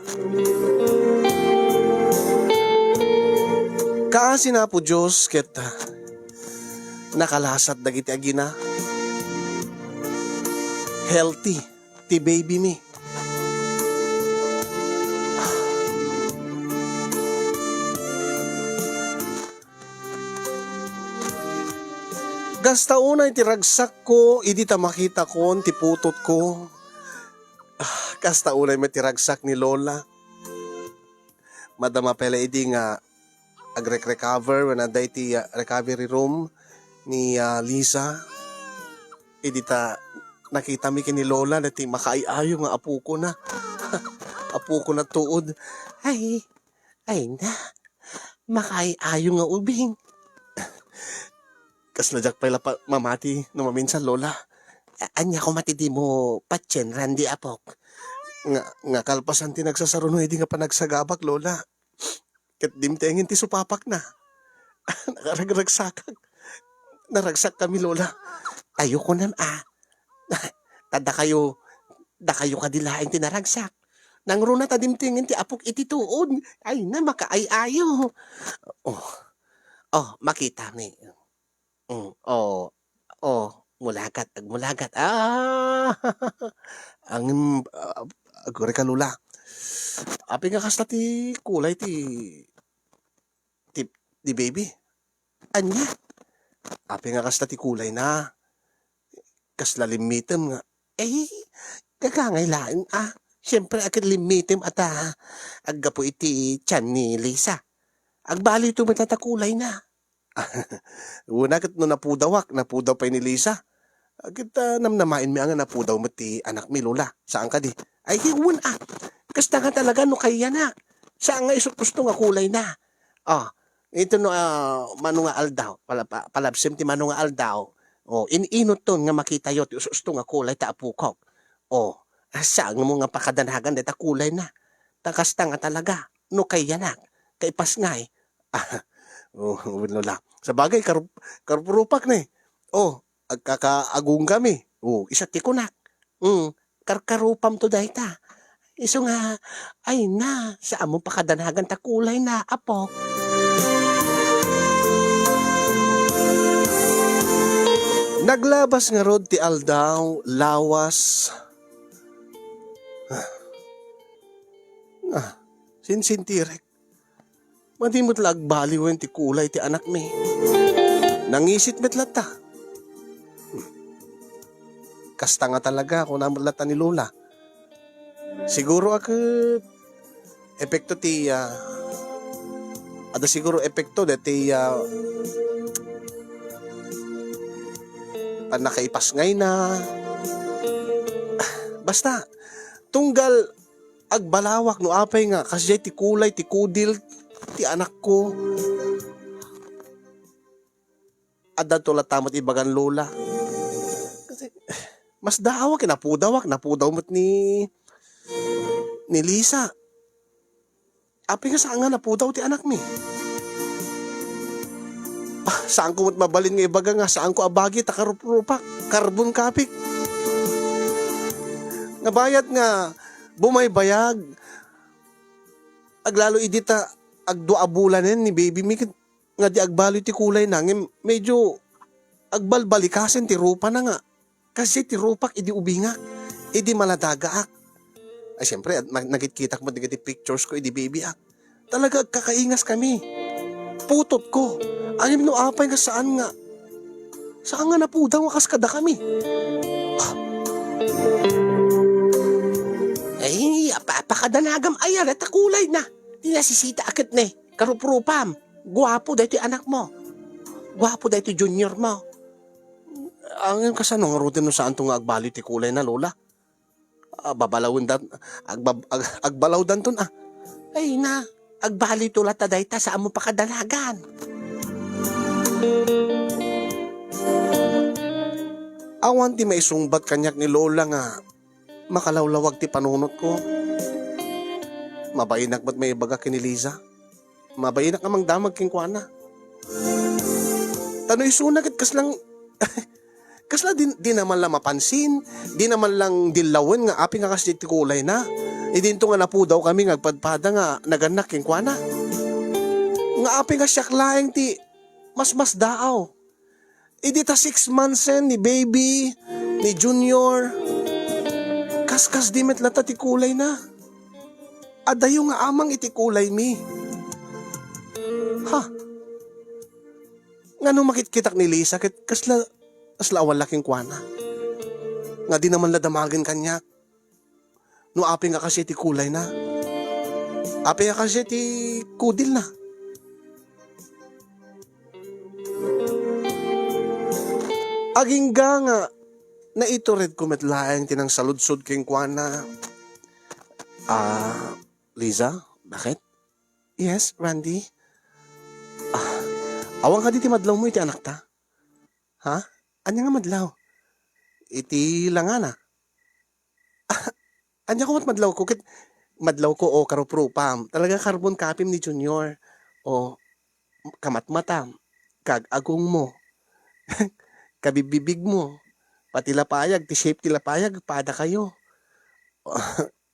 Kaasi ni Apo Dios ket nakalasat dagiti agina. Healthy ti baby mi. Kasta unay ti ragsakko idi ta makitakon ti putotko. Ah, kasta unay met ti ragsak ni Lola. Madama pay la idi nga agrek-recover, wen adda iti, ah, recovery room ni, ah, Lisa. Idi ta nakitami ken ni Lola, daytoy makaay-ayo nga apoko na. Apoko na tuod. Ay, ay na. Makaay-ayo nga ubing. Kasla diak pay la pa-, mamati no maminsan, Lola. A-, ania koma ti dimo patien, Randy, apok? Nga, nga kalpasan ti nagsasaruno idi nga panagsagabak, Lola. Ket dimtengen ti supapak na. Nakaragragsakak. Naragsak kami, Lola. Ayo kunam, a. Ta dakayo, dakayo kadi laeng ti naragsak. Nangruna ta dimtengen ti apok iti tuod. Ay na, makaay-ayo. Oh. Oh, makita ni. Mm, oh. Oh, mulagat, agmulagat. Ah! Ang, ah, agurayka, Lola. Apay nga kasta ti kulay ti, ti, ti baby? Ania? Apay nga kasta ti kulay na? Kasla limmitem nga. Eh, gagangay laeng, ah. Siyempre, a ket limmitem a ta aggapu iti tiyan ni Lisa. Agbaliwto met la ta kulay na. Una ket no napudawak, napudaw pay ni Lisa. Ket, ah, namnamaenmi a nga napudaw met ti anakmi, Lola. Saan kadi? Ay, wen, ah. Kasta nga talaga no kayana. Saan nga isu-, usto nga kulay na. Ah, ito no, ah, mano nga aldaw, pala-, pa-, palabsem ti mano nga aldaw. Oh, in-inutton nga makitayo ti us-, usto nga kulay ta apukok. Oh, ah, saan mo nga pakadanagan dayta kulay na. Ta kasta nga talaga. No kayanak, kaipasngay. Ah, oh, wen, Lola. Sabagay, karup-, karup-rupak ni. Oh, agkakaagong kami. Oh, isa ti kunak. Mm, karkarupam to dayta. Isu nga, ay na, saan mo pakadanagan ta kulay na, apok. Naglabas ngarud ti aldaw, lawas. Ah, ah, sinsintirek. Madi met la agbaliwen ti kulay ti anakmi. Nangisit met latta. Hmm. Kasta nga talaga, kuna met latta ni Lola. Siguro a ket epekto ti, ah, adda siguro epekto daytoy, ah, pannakaipasngayna. Basta, tunggal agbalawak no apay nga kasdiay ti kulay ti kudil ti anakko. Addanto latta met ibagan Lola. Kasi, mas daawak, napudawak, napudaw met ni, ni Lisa. Apay nga saan nga napudaw ti anakmi? Ah, saanko met mabalin nga ibaga nga saanko a bagi ta karuprupak, carbon copy. Nabayat nga bumaybayag, aglalo idi ta agdua a bulanen ni baby mi ket nga di agbaliw ti kulay na, ngem medyo agbalbalikasen ti rupa na nga. Kasdiay ti rupak idi ubingak, idi maladagaak. Ay, siyempre, at nag-, nagitkitak met dagiti pictures ko idi baby ak. Talaga agkakaingas kami. Putotko. Ngem no apay nga saan nga, saan nga napudaw nga kas kadakami. Ah. Ay, apa-, apakadanagam aya, dayta kulay na. Di nasisita a ket ne, karuprupam. Guapo daytoy anakmo. Guapo daytoy juniormo. Ngem kasano ngaruden no saanto nga agbaliw ti kulay na, Lola? Ah, babalawen dan-, agbab-, ag-, agbalawdanton, ah. Ay na, agbaliwto latta dayta, saan mo pakadanagan. Awan ti maisungbat kaniak ni Lola nga makalawlawag ti panunotko. Mabainak met maibaga ken ni Liza. Mabainak a mangdamag kenkuana. Ta no isuna ket kaslang, kasla di, di na man la mapansin, di na man lang dillawen nga apay nga kasdiay ti kulay na. Idinto nga napudaw kami nga agpadpada nga nagannak kenkuana. Nga apay nga siak laeng ti masmasdaaw. Idi ta six monthsen ni baby, ni Junior, kaskasdi met latta ti kulay na. Adayo nga amang iti kulay mi. Ha? Ngano makitkitak ni Lisa ket kasla, kasla awan la kenkuana? Nga di na man la damagen kaniak. No apay nga kasdiay ti kulay na. Apay nga kasdiay ti kudil na. Agingga nga naituredko met laeng ti nangsaludsod kenkuana. Ah, Liza, bakit? Yes, Randy? Ah, awan kadi ti madlawmo iti anakta? Ha? Ania nga madlaw? Iti langana? Ania ko met madlawko? Ket madlawko, o, karuprupam. Talaga carbon copy-m ni Junior. O, kamatmatam, kag-agongmo, kabibbibigmo, pati lapayag, ti shape ti lapayag, pada kayo.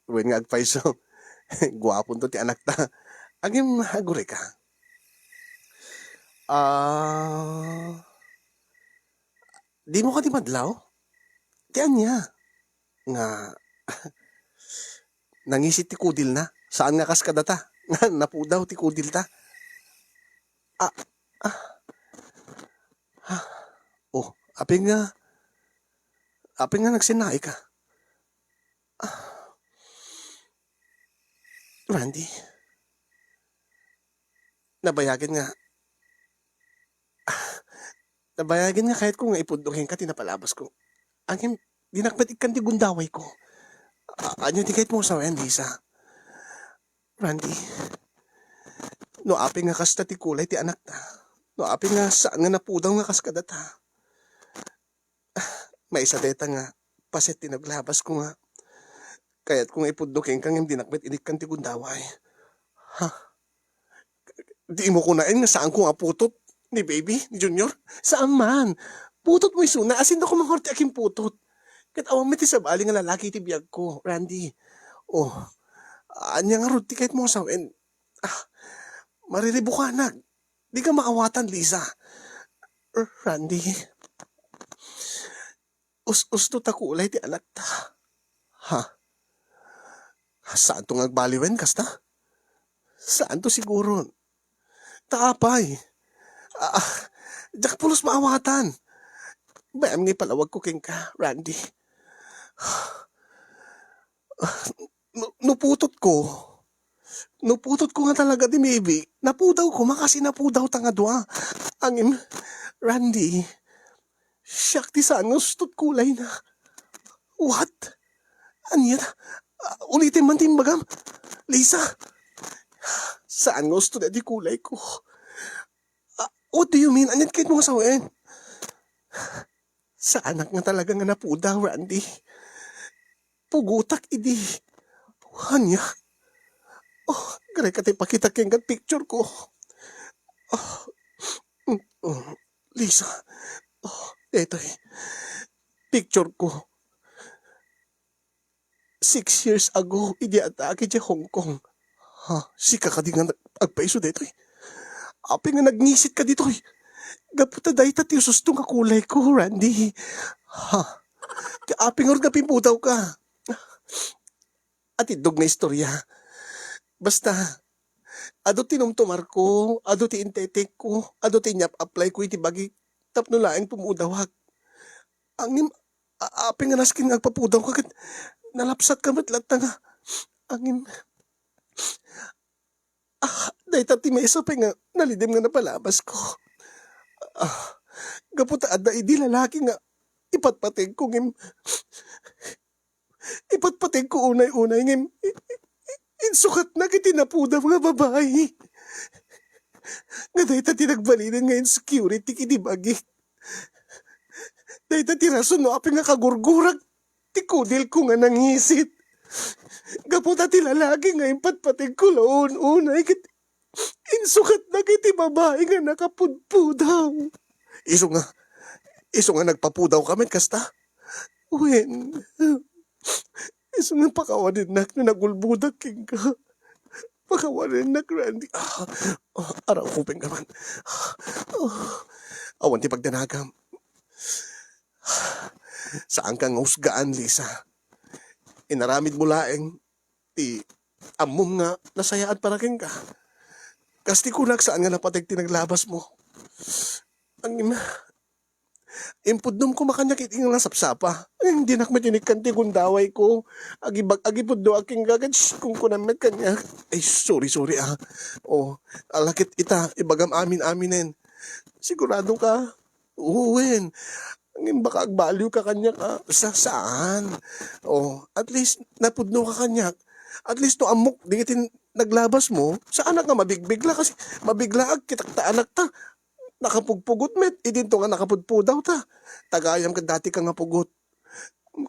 Wen nga agpayso, guaponto ti anakta. Agim, agurayka. Ah, dimo kadi madlaw? Ti ania? Nga nangisit ti kudilna. Saan nga kas kadata nga napudaw ti kudilta. Ah, ah. Ah. Oh, apin nga, apin nga nagsinnaika? Ah. Randy, nabayagen nga, nabayagen nga kayatko nga ipudno kenka ti napalabasko. Ngem, dinak met ikkan ti gundawayko. A-, ania ti kayatmo a sawen, Liza? Randy, no apin nga kasta ti kulay ti anakta, no apin nga saan nga napudaw nga kas kadata, maysa dayta nga paset ti naglabasko nga kayatko nga ipudno kenka ngem dinak met inikkan ti gundaway. Ha? Dimo kunaen nga saanko nga putot ni baby, ni Junior? Saan man. Putotmo isuna, asinda ko mangurot ti akin putot. Ket awan met ti sabali nga lalaki iti biagko, Randy. Oh, ania ngarud ti kayatmo a sawen? Ah, mariribukanag. Dika maawatan, Liza. R-, Randy, us-usto ta kulay ti anakta. Ha? Saanto nga agbaliwen kasta? Saanto siguron? Ta apay? Ah, diak pulos maawatan. Bayam nga ipalawagko kenka, Randy. No, no putotko, no putotko nga talaga ti maybe, napudawko, makasi napudawta nga dua. Ngem, Randy, siak ti saan nga ustot kulayna. What? Ania? Ah, ulitem man ti imbagam. Liza, saan nga ustot ti kulayko. Ah, what do you mean? Ania ti kayatmo nga sawen? Saanak nga talaga nga napudaw, Randy. Pugotak idi. Ania? Oh, agreka ti ipakitak kenka ti picture ko. Oh, mm, oh, Liza. Oh, daytoy. Picture ko. Six years ago, idi addaak idiay Hong Kong. Ha? Sika kadi nga nag-, agpaiso daytoy? Apin nga nagngisit ka ditoy? Gapu ta dayta ti ususto nga kulayko, Randy. Ha? Ti apin ngarud nga pimpudawka? Atiddog nga istorya. Basta, adu ti numtumarko, adu ti intetekko, adu ti inyap-applyko iti bagik tapno laeng pumudawak. Ngem, a-, apin nga nasken nga agpapudawka ket nalapsatka met latta nga, ngem, ah, dayta ti maysa pay nga nalidem nga napalabasko. Ah, gapu ta adda idi lalaki nga ipatpategko ngem ipatpategko unay-unay ngem i-, i-, insukatnak iti napudaw nga babai. Nga dayta ti nagbalinen nga insecurity iti bagik. Dayta ti rason no apin nga kagurgurak ti kudilko nga nangisit. Gapu ta ti lalaki nga impatpategko la un-unay ket insukatnak iti babai nga nakapudpudaw. Isu nga, isu nga nagpapudawka met kasta? Wen, isu nga pakawanennak no nagulbodak kenka. Pakawanennak, Randy. Ah, ah, aram, kupengka man. Ah, awan ti pagdanagam. Saanka nga usgaan, Liza. Inaramidmo laeng ti ammom nga nasayaat para kenka. Kas ti kunak, saan nga napateg ti naglabasmo. Ngem, impudnom koma kaniak iti nga nasapsapa. Ngem dinak met inikkan ti gundawayko. Agibag-, agipudno a kenka ket, shh, kunkunam met kaniak. Ay, sorry, sorry, ah. Oh, ala ket ita, ibagam amin-aminen. Sigurado ka? Wen. Ngem baka agbaliwka kaniak, ah. Sa-, saan? Oh, at least napudnoka kaniak. At least no ammok dagiti naglabasmo, saanak nga mabigbigla kasi mabiglaak, kitak ta anakta. Nakapugpugot met, idinto nga nakapudpudawta. Tagayam ket datika nga pugot.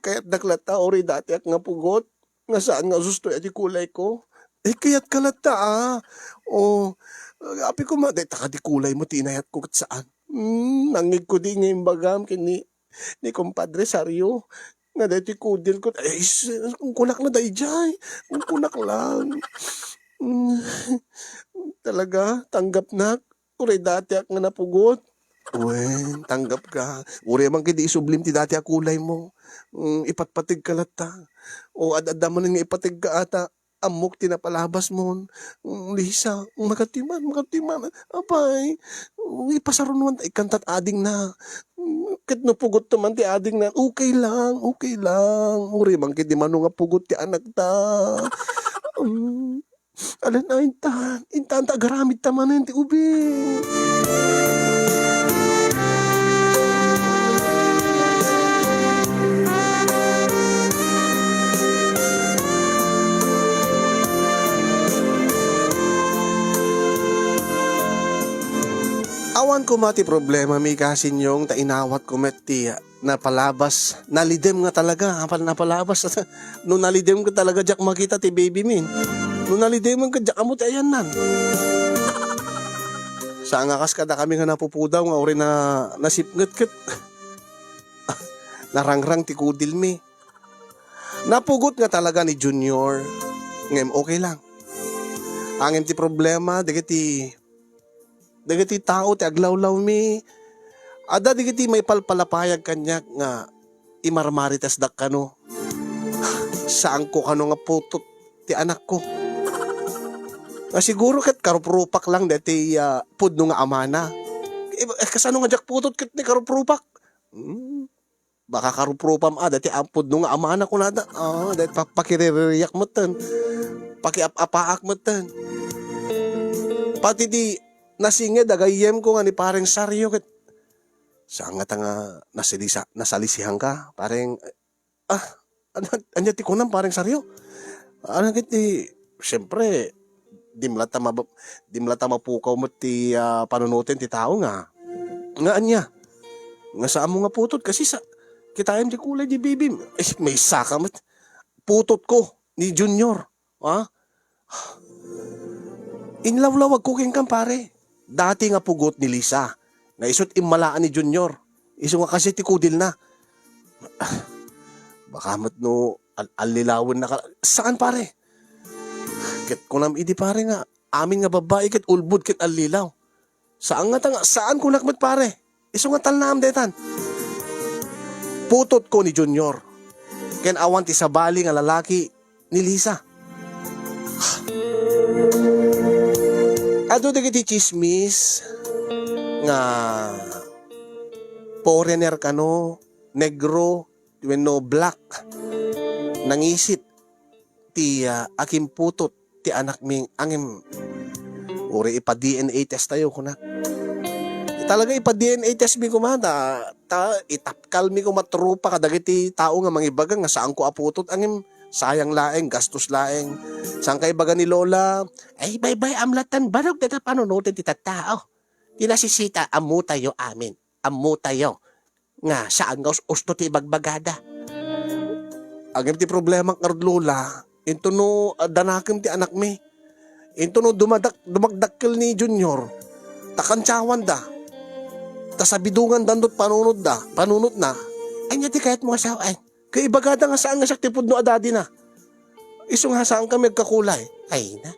Kayatdak latta, uray datiak nga pugot, nga saan nga usustoy a ti kulayko. Eh, kayatka latta, ah. Oh, apay koma, dayta kadi kulaymo ti inayatko ket saan. Hmm, nangngegko di nga imbagam ken ni, ni Compadre Sario, nga daytoy kudelko. Ay, s-, kunkunak na daydiay. Kunkunak lang. Hmm, talaga, tanggapnak. Uray datiak nga napugot. Wen, tanggapka. Uray man ket di isublim ti dati a kulaymo. Mm, ipatpategka latta. O, ad-adda manen nga ipategka ata. Ammok ti napalabasmon. Mm, Lisa, makatiman, makatiman. Apay, mm, ipasarunoan ta ikkantat adingna. Mm, ket no pugotto man ti adingna, okay lang, okay lang. Uray man ket di mano nga pugot ti anakta. Mm. Alan a intan, intan ta agaramid ta manen ti ubing. Awan koma ti problema, Mika Sinyong, ta inawat ko met ti napalabas, nalidem nga talaga, apal napalabas. No nalidem ka talaga, diak makita ti baby mi. No nalidem ka, diak ammo ti ayannan. Saan nga kas kadakami nga napupudaw nga uray na nasipnget ket narangrang ti kudil mi. Napugot nga talaga ni Junior, ngem okay lang. Ngem ti problema, dagiti dagiti tao ti aglawlawmi, adda dagiti maipalpalapayag kaniak nga imarmaritasdak kano. Saanko kano nga putot ti anakko. Nga siguro ket karuprupak lang daytoy, ah, pudno nga amana. Eh, eh, kasano nga diak putot ket ni karuprupak? Hmm. Baka karuprupam a, daytoy a pudno nga amana kunada. Ah, daytoy pa-, pakiriririak metten. Pakiap-apaak metten. Pati di nasinged a gayyemko nga ni Pareng Sario ket saan ngata nga nasilisa-, nasalisihanka, Pareng, ah, ania, ania ti kunam, Pareng Sario? Ania ket ti, siyempre, di met latta mab-, di met latta mapukaw met ti, ah, panunoten ti tao nga, nga ania? Nga saanmo nga putot kasi sa-, kitaem ti kulay ti bibim. Eh, maysaka met. Putotko ni Junior. Ha? Inlawlawagko kenka, pare. Dati nga pugot ni Lisa. Nga isu't immalaan ni Junior. Isu nga kasi ti kudilna. Baka met no al-, allilawennaka. Saan, pare? Ket kunam idi, pare, nga amin nga babbai ket ulbod ket allilaw. Saan ngata nga, saan kunak met, pare? Isu nga talnaam daytan. Putotko ni Junior. Ken awan ti sabali nga lalaki ni Lisa. Adu dagiti chismis nga foreigner kano, negro, wenno black, nangisit ti, ah, akimputot ti anakmi ngem uray ipa-D N A test tayo, kunak. Talaga ipa-D N A test mi koma, ta, ta itapkal mi koma tropa kadagiti tao nga mangibaga nga saanko a putot, ngem sayang laeng, gastos laeng. Saan kaibaga ni Lola? Ay, baybay-am latta, barok dayta panunoten ti tattao. Ti nasisita, ammotayo amin. Ammotayo nga saan nga us-, usto ti ibagbagada. Ngem ti problema ngarud, Lola, intono, ah, danakem ti anakmi. Intono dumadak-, dumakdakkel ni Junior, ta kantiawanda, ta sabidongandanto ti panunotda, panunotna. Ania ti kayatmo nga sawen? Kaibagada nga saan nga siak ti pudno a dadina. Isu nga saankami agkakulay. Ay na,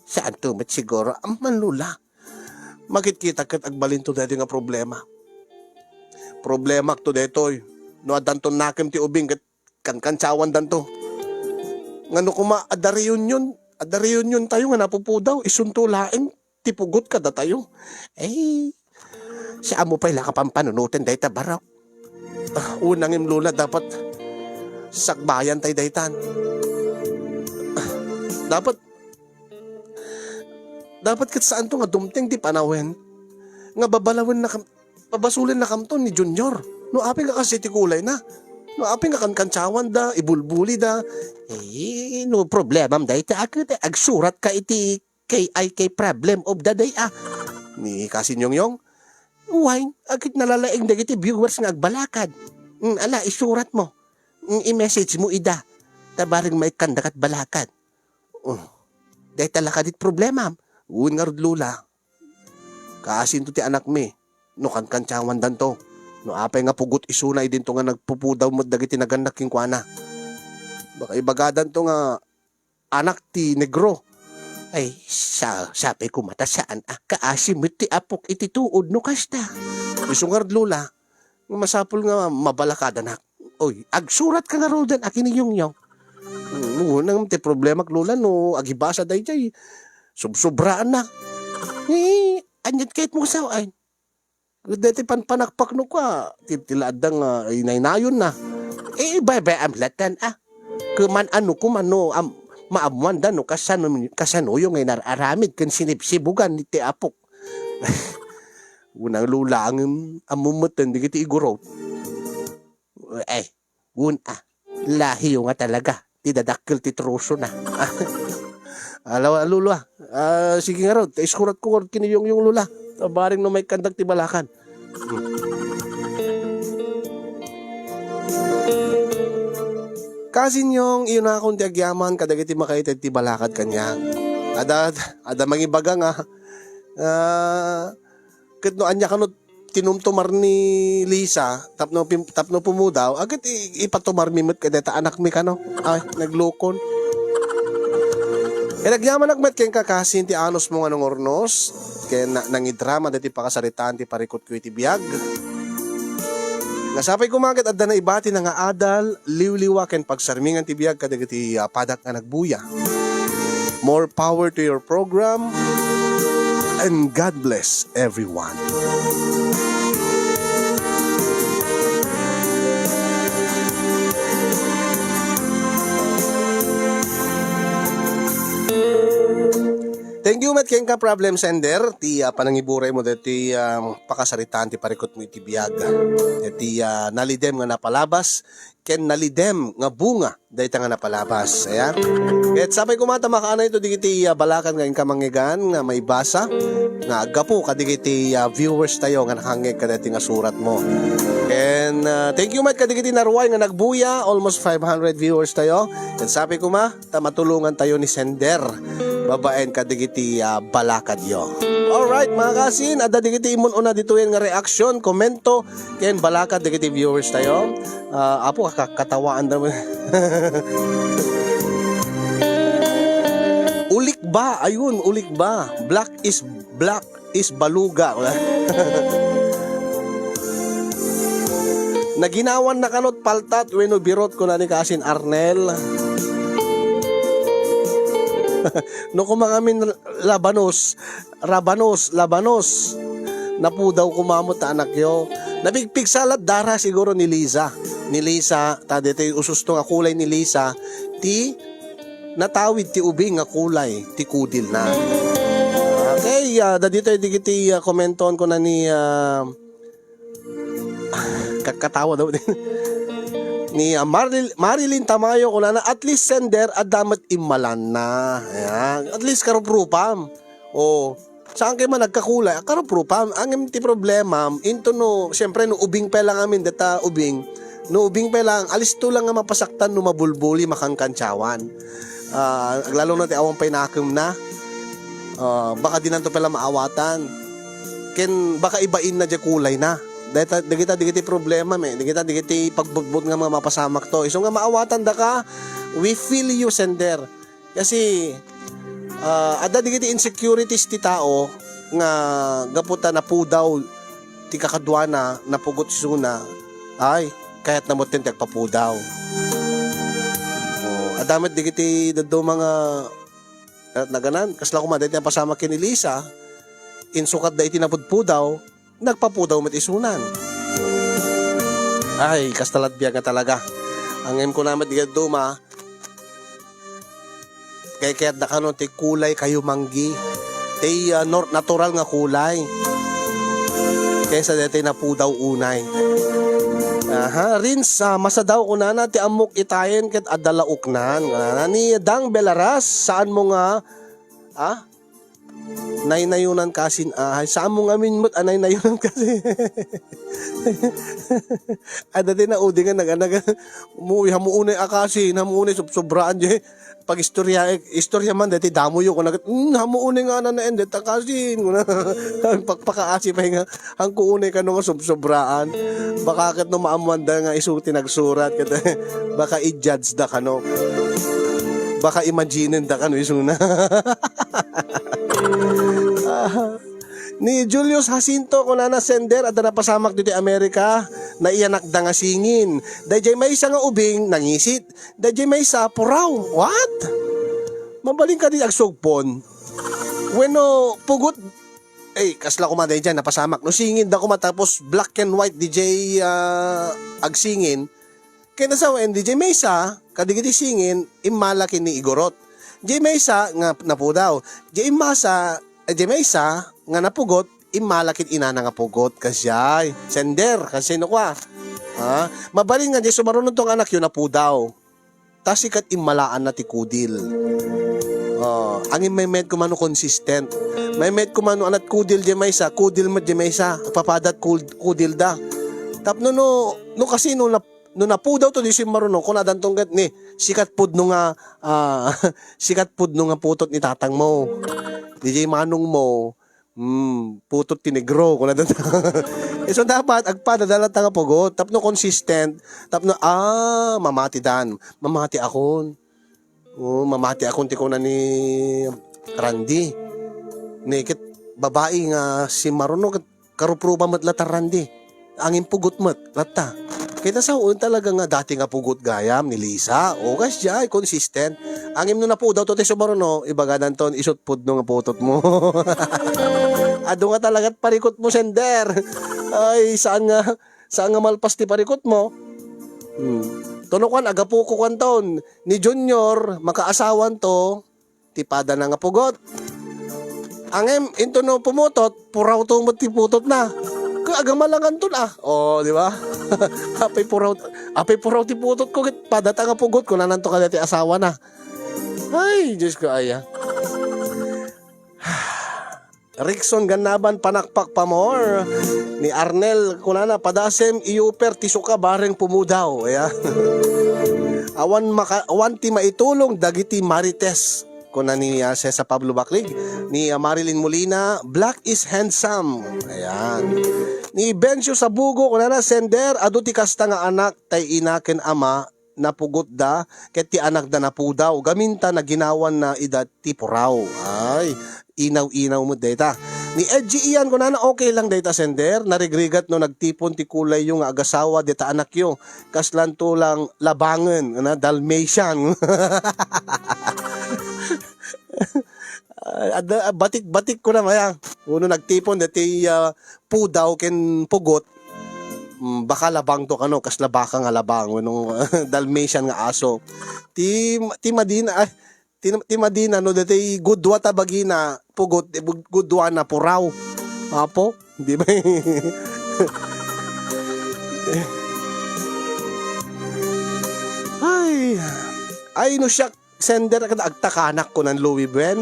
saanto met siguro. Amman, Lola. Makitkita ket agbalinto daytoy nga problema. Problemakto daytoy. No addanton nakem ti ubing ket kankantiawandanto. Ngano koma, adda reunion, adda reunion tayo nga napupudaw, isunto laeng ti pugot kadatayo. Ay, saanmo pay la nga pampanunoten dayta, barok. Ah, una ngem, Lola, dapat sakbayan tay daytan. Ah, dapat Dapat ket saanto nga dumteng ti panawen nga babalawen na kam-, pabasolen na kamton ni Junior. No apay nga kas iti kulayna? No apay nga kankantsawan da, ibulbuli da? Eh, no problemam dayta a ket agsurat ka iti K I K problem of the day, ah. Ni Kasin Yongyong, "Why? Agit nalalaing dagiti viewers nga agbalakad. Mm, ala, isurat mo. Mm, i-message mo ida. Ta bareng maikkan dakat balakad." Oh, dayta la kadit problemam. Wen ngarud, Lola. Kaasinto ti anakmi, no kankantsawandanto. No apay nga pugot isuna idinto nga nagpupudaw met dagiti nagannak kenkuana. Baka ibagadanto nga anak ti negro. Ay, sa-, sapay koma ta saan a kaasi met ti apok iti tuod no kasta. Isu ngarud, Lola, nga masapul nga mabalakadanak. Oy, agsurat ka ngaruden a ken ni Yongyong. Hmm, nang ti problema, Lola, no agibasa dayjay, subsubraan na. Eh, aniat kayat mo sa-, ay, daytoy panpanakpak no kua, ti, ti la adda nga inaynayon na. Eh, bebe, am latan, ah. Kuman ano, kuman no, am, maammuan da no, kasano, kasanoyo nga inar-aramid ken sinibsibugan ti apok. Unang Lola, ang, am, mumuten, digiti iguro. Eh, wen, ah, lahiyo nga talaga ti dadakkel ti trosona. Ala, Lola, ah, sige ngarud, ta isurat ko ngarud ken ni Yongyong, Lola. Ta bareng no maikkandak ti balakad. Hmm. Kasin Yong, iyunakon ti agyaman kadagiti makaited ti balakad kaniak. Adda, adda mangibaga nga, ah, ket no ania kano tinumtumar ni Lisa tapno pim-, tapno pumudaw, a ket i-, ipatumarmi met kadayta anakmi kano. Ay, naglukon. Ket agyamanak met kenka, Kasin, ti anusmo nga nangurnos ken na-, nangidrama daytoy pakasaritaan ti parikutko iti biag. Nga sapay koma ket adda naibatina nga adal, liwliwa ken pagsarmingan ti biag kadagiti, ah, padak nga nagbuya. More power to your program, and God bless everyone. Thank you met kenka, problem sender, ti, ah, panangiburay mo deti, ah, pakasaritaan ti parikut mo iti biag. Deti, ah, nalidem nga napalabas ken nalidem nga bunga dayta nga napalabas. Ayan. Ket sapay koma ta makaanayto digiti, ah, balakad nga inka mangngeggan nga maibasa nga aggapu kadigiti, ah, viewers tayo nga nakangngeg kadaytoy nga surat mo. Ken, ah, thank you met kadigiti naruay nga nagbuya, almost five hundred viewers tayo. Ket sapay koma ta matulongan tayo ni sender babaen kadigiti, ah, balakadyo. Alright, mga kasin, adda digiti immun-una ditoyen nga reaksyon, komento, ken balakad dagiti viewers tayo. Ah, apo, ka-, katawaan da. Ulikba, ayun, ulikba. Black is black is baluga. Naginawan na kanot paltat wenno birot, kuna ni Kasin Arnel. No, kumangamin labanos, rabanos, labanos. Napudaw koma met ta anakyo. Napigpigsa lat dara siguro ni Lisa. Ni Lisa, ta ditoy ususto nga kulay ni Lisa, ti natawid ti ubing nga kulay ti kudilna. Okay, ah, da ditoy digiti, ah, komenton ko na ni, ah, Kakatawa daw din. Ni, ah, Maril-, Marilyn Tamayo, kunana, "At least sender, adda met immalanna." Ayan. At least karuprupam. O, saan kayo man nagkakulay? Karuprupam. Ang ti problema, into no, siyempre, no ubing pa lang amin, data ubing, no ubing pa lang, alisto lang nga mapasaktan, no mabulbuli, makankantsawan. Ah, aglalo na ti awan pay nakem na. Ah, baka di nanto pala maawatan. Ken baka ibain na di kulay na. Dagita, dagita, dagiti problema, me. Dagita, dagiti pagbutbut nga mga mapasamak to. Isu nga maawatan da ka, we feel you, sender. Kasi, ah, adda dagiti insecurities ti tao nga gapu ta napudaw ti kakaduana, napugot isuna. Ay, kayat na mo ti agpapudaw. Oh, adda met dagiti dadduma nga, ah, naganan, kasla koma dagiti napasamak ken ni Lisa, insukat da iti napudpudaw, nagpapudaw met isunan. Ay, kasta lat biag nga talaga. Ang em ko naman di duma, kay kayat da kano ti kulay kayo manggi. Ti, ah, nor-, natural nga kulay. Kaysa dati napudaw unay. Aha, Rins, ah, Masadaw, kunana, ti ammok itayen ket adda laoknan. Kunana ni Dang Belaras, saan mo nga, ah? Naynayunan kasin, ah, ay, saan mo ngamin met a naynayunan kasi. Adda ti naudi nga nag-, nag-, mu-, hamuunay a kasin, hamuunay sobsobraan, je. Pag istorya, istorya man, dati damo yo, kuna ket, "Hmm, hamuunay nga nanaen, deta kasin," kuna. Pakpakaasi pay nga, "Hangko unay kano nga sobsobraan." Baka ket no maammoanda nga isu ti nagsurat, ket baka i-judge da kano. Baka imaginen da kano isuna. Ni Julius Jacinto, kunana, "Sender, adda napasamak ditoy Amerika, naiyanakda nga singin. Dayjay maysa nga ubing, nangisit. Dayjay maysa, puraw." What? Mabalin kadi agsugpon? Wenno, pugot, eh, kasla koma dayjay, napasamak. No singin da koma, tapos black and white, dayjay, ah, agsingin. Ket nasawen, dayjay maysa, kadagiti singin, immala ken ni Igorot. Dayjay maysa nga napudaw. Dayjay masa, eh, dayjay maysa nga napugot, immala ken inana nga pugot. Kasjay, sender, kasjay no kua. Ha? Mabalin nga, dayjay sumaruno nga anakyo, napudaw. Ta sikat immalaanna ti kudil. Oh, angin maymayat koma no consistent. Maymayat koma no anat kudil dayjay maysa, kudil met dayjay maysa, papadat kul-, kudil da. Tapno no, no kasi no nap-, no napudaw to dayjay sumaruno, kuna danton ket ni, "Sikat pudno nga, ah, sikat pudno nga putot ni tatang mo. Dayjay manong mo, hmm, putot ti negro," kuna danton. Eh, so dapat, agpada da latta nga pugot, tapno consistent, tapno, ah, mamati dan, mamati akon. Oh, mamati akon ti kuna ni Randy. Ni ket babai nga simaruno ket karupruba met latta Randy. Angin pugot met latta. Ket nasawen talaga nga dati nga pugot gayam ni Lisa. O, kasjay, consistent. Angin no napudaw to ti sumaruno, ibaga danton isut pudno nga putot mo. Adu nga talagat parikot mo, sender. Ay, saan nga, saan nga malpas ti parikot mo? Hmm. Tono kuan, agapuko kuan taon. Ni Junior, makaasawan to, ti padana nga pugot. Angem, into no pumutot, puraw to met ti putotna. Ka agamalangan to na. Oh, di ba? Apay puraw, apay puraw ti putot ko, ket padata nga pugot, kunanan to kada ti asawa na. Ay, Diyos ko, aya. Rickson Gannaban, panakpak pa more. Ni Arnel, kunana, "Padasem, iyuper ti suka bareng pumudaw." Ayan. "Awan maka-, awan ti maitulong dagiti marites," kuna ni, ah, Cesar Pablo Baclig. Ni, ah, Marilyn Molina, "Black is handsome." Ayan. Ni Bencio Sabugo, kunana, "Sender, adu ti kasta nga anak, tay ina ken ama, napugotda, ket ti anakda napudaw, gamin ta naginawan na ida ti puraw." Ay, inaw-inaw met dayta. Ni Edgy Ian, kunana, "Okay lang dayta, sender, narigrigat no nagtipon ti kulayyo nga agasawa dita anakyo. Kaslanto lang labangen, na Dalmatian." Ah, adda, ah, batik-batik ko na maya. Uno nagtipon dati, ah, pudaw ken pugot. Mm, baka labang to kano, kasla baka nga labang, wenno Dalmatian nga aso. Ti, ti madina, ay, ti, ti madina, no, dati gudwa ta bagina, pugot, ti gud-, gudwa na puraw. Apo, di ba? Ay, ay, no siak, sender, agtakanak, kunan Louie Buen.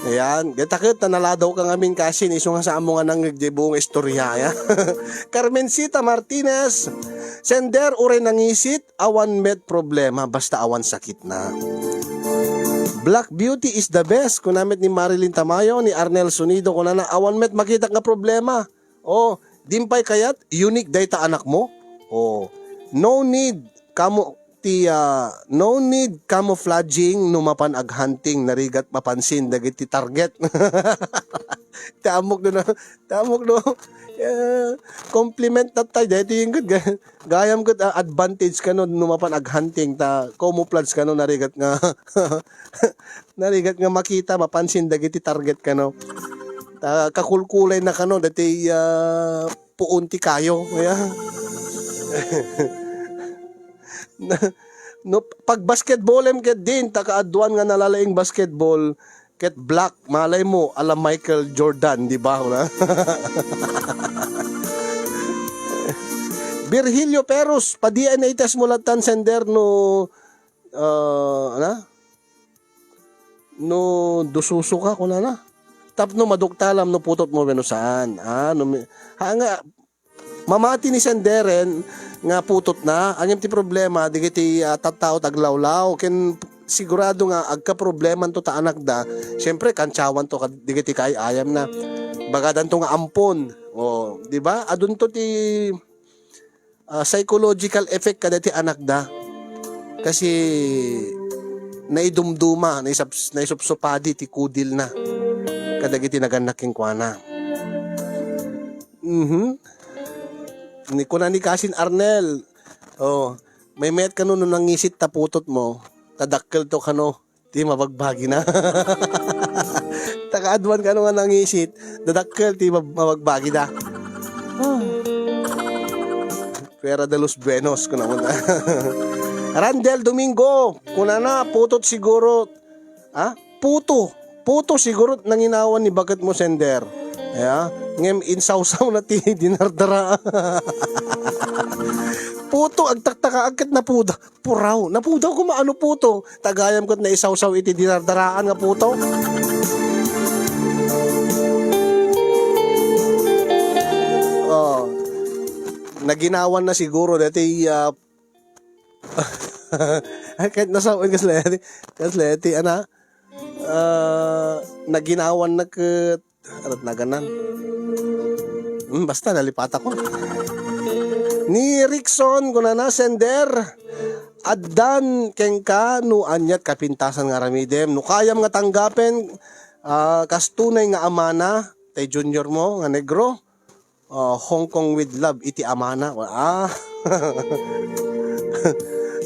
Ayan. Geta ket, naladaw ka ngamin kasi, isu nga saan mo nga nangngeg di buong istorya, ya. Carmencita Martinez, "Sender, uray nangisit, awan met problema, basta awan sakit na." Black Beauty is the best, kuna met ni Marilyn Tamayo, ni Arnel Sonido, kunana, "Awan met makitak nga problema." Oh, dimpay kayat, unique dayta anak mo? Oh, no need kamo ti, ah, no need camouflaging no mapan aghunting, narigat mapansin dagiti target. Ti ammok do na, ti ammok do. Eh, compliment tattay, daytoy yung good, ga-, gayam good, ah, advantage kano no mapan aghunting, ta camouflage kano, narigat nga, narigat nga makita, mapansin dagiti target kano. Ta kakulkulay na kano, dati, ah, puon ti kayo. Kaya, na, no, pag basketballem ket din, ta kaaduan nga nalalaing basketball, ket black, malay mo, ala Michael Jordan, di ba? Wala? Virgilio Perus, padiay na itesmo latan sender no, ah, ano? No dususo ka, kunana. Tapno maduktalam no putot mo wenno saan. Ah, no mi-, ha nga, mamati ni senderen nga putot na. Ngem ti problema, digiti, ah, tattao taglawlaw. Ken sigurado nga agkaproblema to ta anakda. Siyempre, kantsawan to kad-, digiti kaay-ayam na. Bagadan to nga ampon. O, di ba? Adun to ti ah, psychological effect kadagiti anakda. Kasi naidumduma, naisap-, naisupsupadi ti kudilna kadagiti nagannak kenkuana. Mhm. Ni, kuna ni Kasin Arnel, "Oh, maymayat kano no nangisit ta putot mo, ta dakkel to kano." Ti mabagbagina. Takaaduan kano nga nangisit, dadakkel ti mab-, mabagbagida. Ah. Fuera de los buenos, kuna mo na. Randel Domingo, kunana, putot siguro, ha? Puto. Puto siguro nanginawan ni baket mo sender. Ya, ngem insawsaw na ti dinardara. Puto, agtaktaka, agkat napuda. Puraw. Napudaw koma, ano puto? Tagayam ket naisawsaw iti dinardaraan nga puto. Oh. Naginawan na siguro dati, ah, ay, kahit nasaw-, kasla ti, kasla ti, ana, ah, naginawan na ket Arat naganan. Hmm, basta nalipatako. Ni Rickson, kunana, sender, addan kenka no aniat kapintasan nga aramidem. No kayam nga tanggapen, ah, kas tunay nga amana, tay junior mo nga negro, ah, Hong Kong with love iti amana. Ah.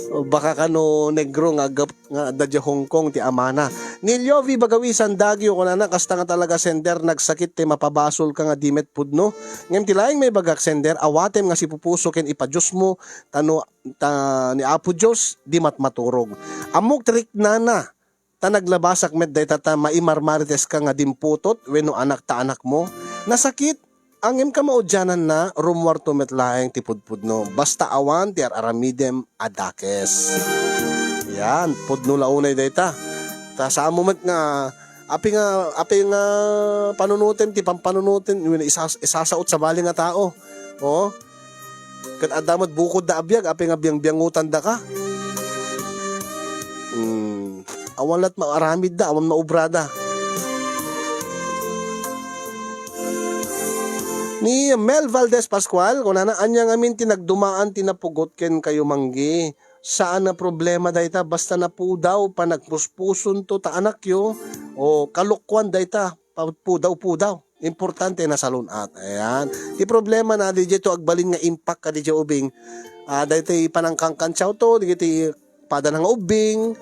Baka kano negro nga agap-, nga adda diay Hong Kong ti amana. Ni Liovi Bagawisan Dagio, kunana, kasta nga talaga sender, nagsakit ti mapabasolka nga di met pudno. Ngem ti laeng maibagak sender, awatem nga sipupuso ken ipadiosmo, ta no, ta ni Apo Dios, di matmaturog. Ammok ti riknana, ta naglabasak met dayta ta maimarmariteska nga dimputot wenno anak ta anakmo. Nasakit, ngem kamaudiananna, rummuarto met laeng ti pudpudno. Basta awan ti ar-aramidem a dakes. Yan, pudno la unay dayta. Ta saanmo met nga, apay nga, apay nga panunutem ti pampanunutem, wenno isas-, isasaot sabali nga tao. O, ket adda met bukodda a biag, apay nga biangbiangutandaka? Hmm. Awan lat maaramidda, awan maobrada. Ni Mel Valdez Pascual, kunana, ania ngamin ti nagdumaan ti napugot kenkayo, manggi? Saan a problema dayta, basta napudaw, panagpuspusonto ta anakyo, o kalokuan dayta, pa-, pudaw-pudaw. Importante, nasalun-at. Ayan. Ti problema na, di to agbalin nga impact kadi ubing. Ah, daytoy panangkangkansiawto, dagiti padana nga ubbing.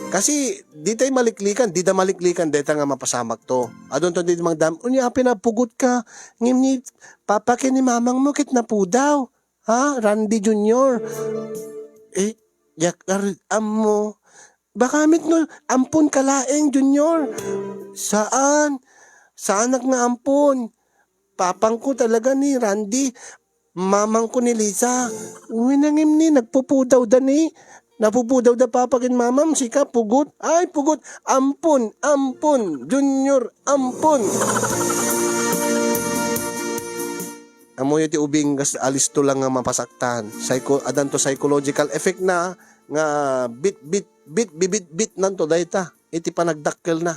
Kasi, di tayo maliklikan, di da maliklikan, dayta nga mapasamakto. Adunto di mangdam, "Unya, apay napugotka, ngem ni papa ken ni mamangmo ket napudaw." Ha, Randy Junior? Eh, yak-, ar-, ammo. Baka met no, ampon ka laeng, Junior. Saan? Saanak nga ampon. Papangko talaga ni Randy. Mamangko ni Lisa. Uy, nangem ni, nagpupudaw da ni. Napupudaw da papa ken mamam, sika, pugot. Ay, pugot. Ampon, ampon. Junior, ampon. Ammoyo ti ubing kas alisto lang nga mapasaktan. Psycho-, adanto psychological effect na nga bit, bit, bit, bibit, bit nanto dayta iti panagdakkelna.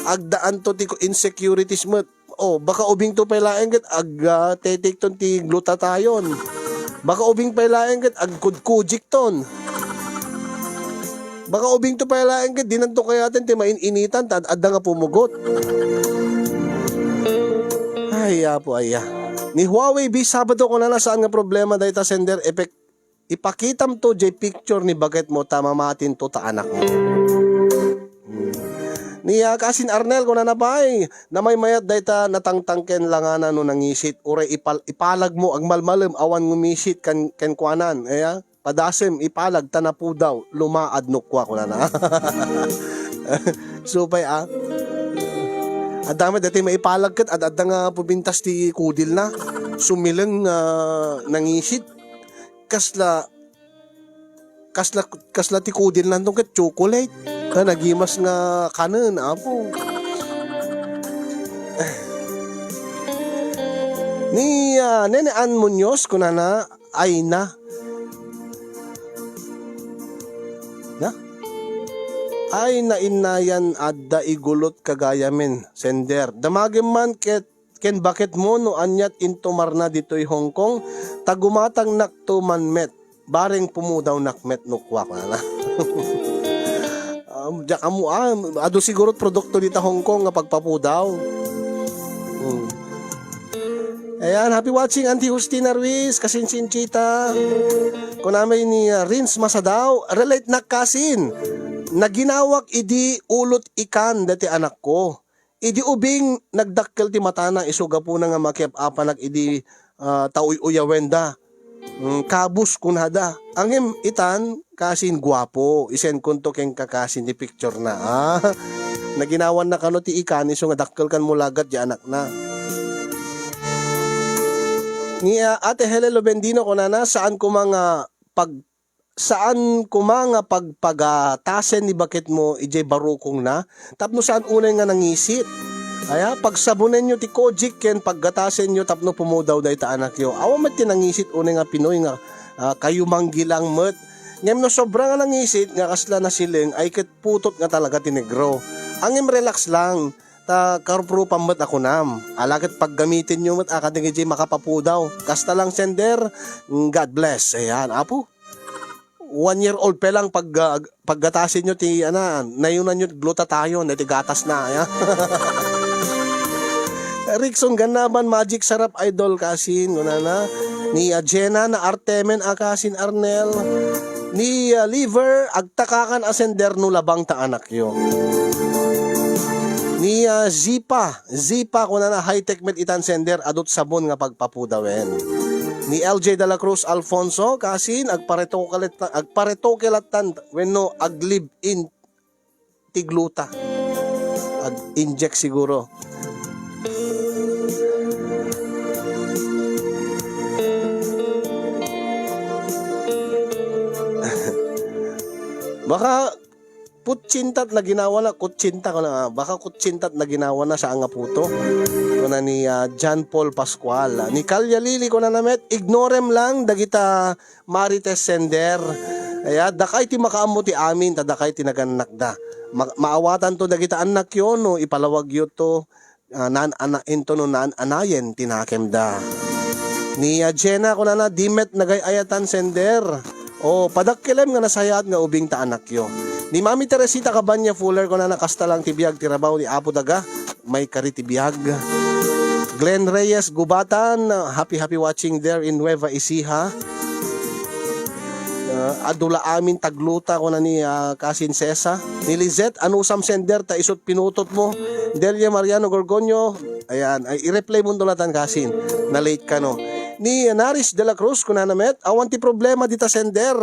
Agdaanto ti insecurities met. Oh, baka ubing to pay laeng ket ag, ah, tetekton ti glutathione. Baka ubing pay laeng ket agkudkudjikton. Baka ubing to pay laeng ket dinan to kayaten ti main-initan ta ad-, adda nga pumugot. Ay, Apo, aya. Ni Huawei B Sabado, kunana, saan nga problema dayta sender effect? Ipakitam to jay picture ni baket mo ta mamatin to ta anak mo. Hmm. Ni, ah, Kasin Arnel, kunana pay, namaymayat dayta natangtangken langana no nangisit, uray ipal-, ipalag mo, agmalmalem, awan ngumisit kan-, kenkuanan, aya? Padasem, ipalag ta napudaw, lumaad no kua, kunana. Supay, ah. Adda met daytoy maipalag ket ad-adda nga pubintas ti kudilna. Sumileng nga nangisit. kasla, kasla, kasla ti kudilna anto ket chocolate. Ta nagimas nga kanen, apo. Ni, ah, Nene Ann Muñoz, kunana, "Ay na." Na? "Ay, nainnayan, adda igulut ka gayamen, sender. Damagem man ket ken baketmo no aniat intumarna ditoy Hong Kong, ta gumatangnakto man met, bareng pumudawnak met no kuak," na. Um, diak ammo, ah, adu siguro produkto dita Hong Kong nga pagpapudaw. Hmm. Ayan, happy watching, Auntie Justina Ruiz, kasin Sinchita. Kunamay ni, ah, Rins Masadao, relate na kasin. Naginawak idi ulot ikan dati anakko. Idi ubing, nagdakkel ti matana, isu gapuna nga makiap-apanak idi, ah, ta uy-uyawenda. Mm, kabus kunada. Ngem itan, kasin guapo. I-send kunto kenka kasin ti picture na. Ah, naginawanna kano ti ikan, isu nga dakkel kan mulagat di anakna. Ni, ah, Ate Helen Lobendino, kunana, saan koma nga pag-, saan koma nga pagpagatasen ni baketmo idiay barukongna, tapno saan unay nga nangisit. Aya, pagsabonenyo ti Kojic ken paggatasenyo tapno pumudaw dayta anakyo. Awan met ti nangisit unay nga Pinoy nga, ah, kayumanggi lang met. Ngem no sobra nga nangisit nga kasla nasileng ay ket putot nga talaga ti negro. Ngem relax lang, ta karuprupan met a kunam. Ala ket paggamitenyo met a kadagiti makapapudaw. Kasta lang, sender. God bless. Ayan, apo. One year old pa lang pag, ah, paggatasenyo ti, ana, nayunanyo glutathione, ti gatas na, ya. Rickson Ganaban, Magic Sarap Idol, kasin, kunana. Ni, ah, Jenna na Artemen, a kasin Arnel. Ni, ah, Liver, agtakakan a sender no labang ta anakyo. Ni, ah, Zipa, Zipa, kunana, high-tech met itan sender, adut sabon nga pagpapudawen. Ni L J de la Cruz Alfonso, kasin, agparetoke lattan, agparetoke lattan, wenno ag-live-in ti gluta. Ag-inject siguro. Baka kutsintat na ginawa na, kutsinta ko na, baka kutsintat na ginawa na sa anga puto. Kuna ni, ah, John Paul Pascual. Ni Kalya Lili, kuna na met, ignorem lang, dagita Marites sender. Aya, dakay ti makaammo ti amin, ta dakay ti nagannakda. Ma-, maawatanto dagita annakyo no ipalawagyo to, ah, naan-ana-, into no naan-anayen ti nakemda. Ni, ah, Jenna, kunana, di met nagay-ayatan sender. O, padakkelem nga nasayaat nga ubing ta anakyo. Ni Mami Teresita Cabanya Fuller, kunana, kasta lang ti biag ti rabaw ni Apo Daga. Maikari ti biag. Glenn Reyes Gubatan, happy, happy watching there in Nueva Ecija. Ah, adu la amin tagluta, kuna ni, ah, kasin Sesa. Ni Lizette, anusam sender ta isut pinutotmo. Delia Mariano Gorgonio, ayan, ay, i-reply mo lattan kasin. Na-late ka, no? Ni Naris de la Cruz, kunana met, awan ti problema dita sender.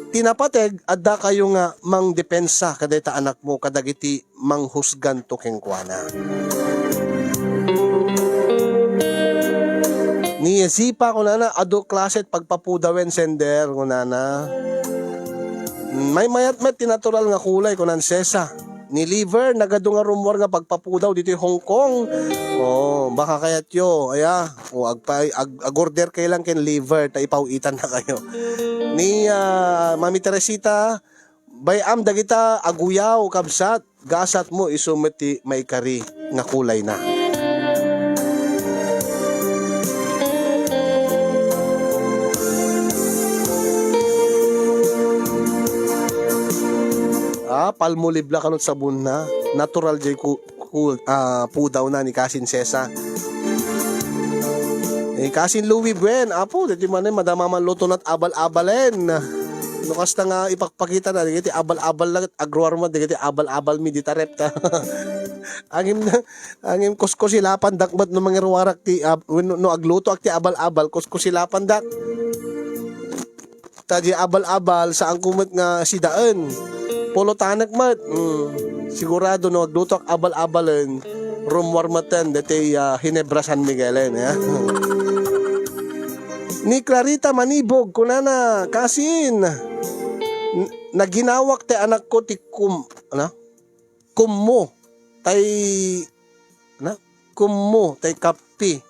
Ti napateg, adda kayo nga mangdepensa kadayta anakmo kadagiti manghusganto kenkuana. Ni Zipa, kunana, adu klaset pagpapudawen sender, kunana. Maymayat met ti natural nga kulay, kunan Sesa. Ni Liver, nagadu nga rumor nga pagpapudaw ditoy Hong Kong. Oh, baka kayatyo, aya, o agpa-, ag-, ag-order kayo lang ken Liver, ta ipaw-itan na kayo. Ni, ah, Mami Teresita, bay-am dagita aguyaw, kabsat, gasatmo isu met ti maikari nga kulayna. Ah, Palmolive la kanut sabonna. Natural jay ku-, ku-, ah, pudawna ni Kasin Sesa. Eh, Kasin Louie Buen, apo, deti manen, madama man luto nat abal-abalen. No kasta nga ipakpakita na, dagiti abal-abal lang, agruar mo, dagiti abal-abal mi dita ref ta. Angim na, angim kuskusilapan dak met no mangiruarak ti ab-, wenno, no aglutoak ti abal-abal, kuskusilapan dak. Ta di abal-abal, saanko met nga sidaen. Pulutanek met. Mm. Sigurado no aglutoak abal-abalen, rummuar meten deti, ah, Ginebra San Miguelen, eh. Ni Clarita Manibog, kunana, "Kasin, n-, naginawak ti anakko ti kum-, ano? Kummo, tay, na? Kummo, tay kappi,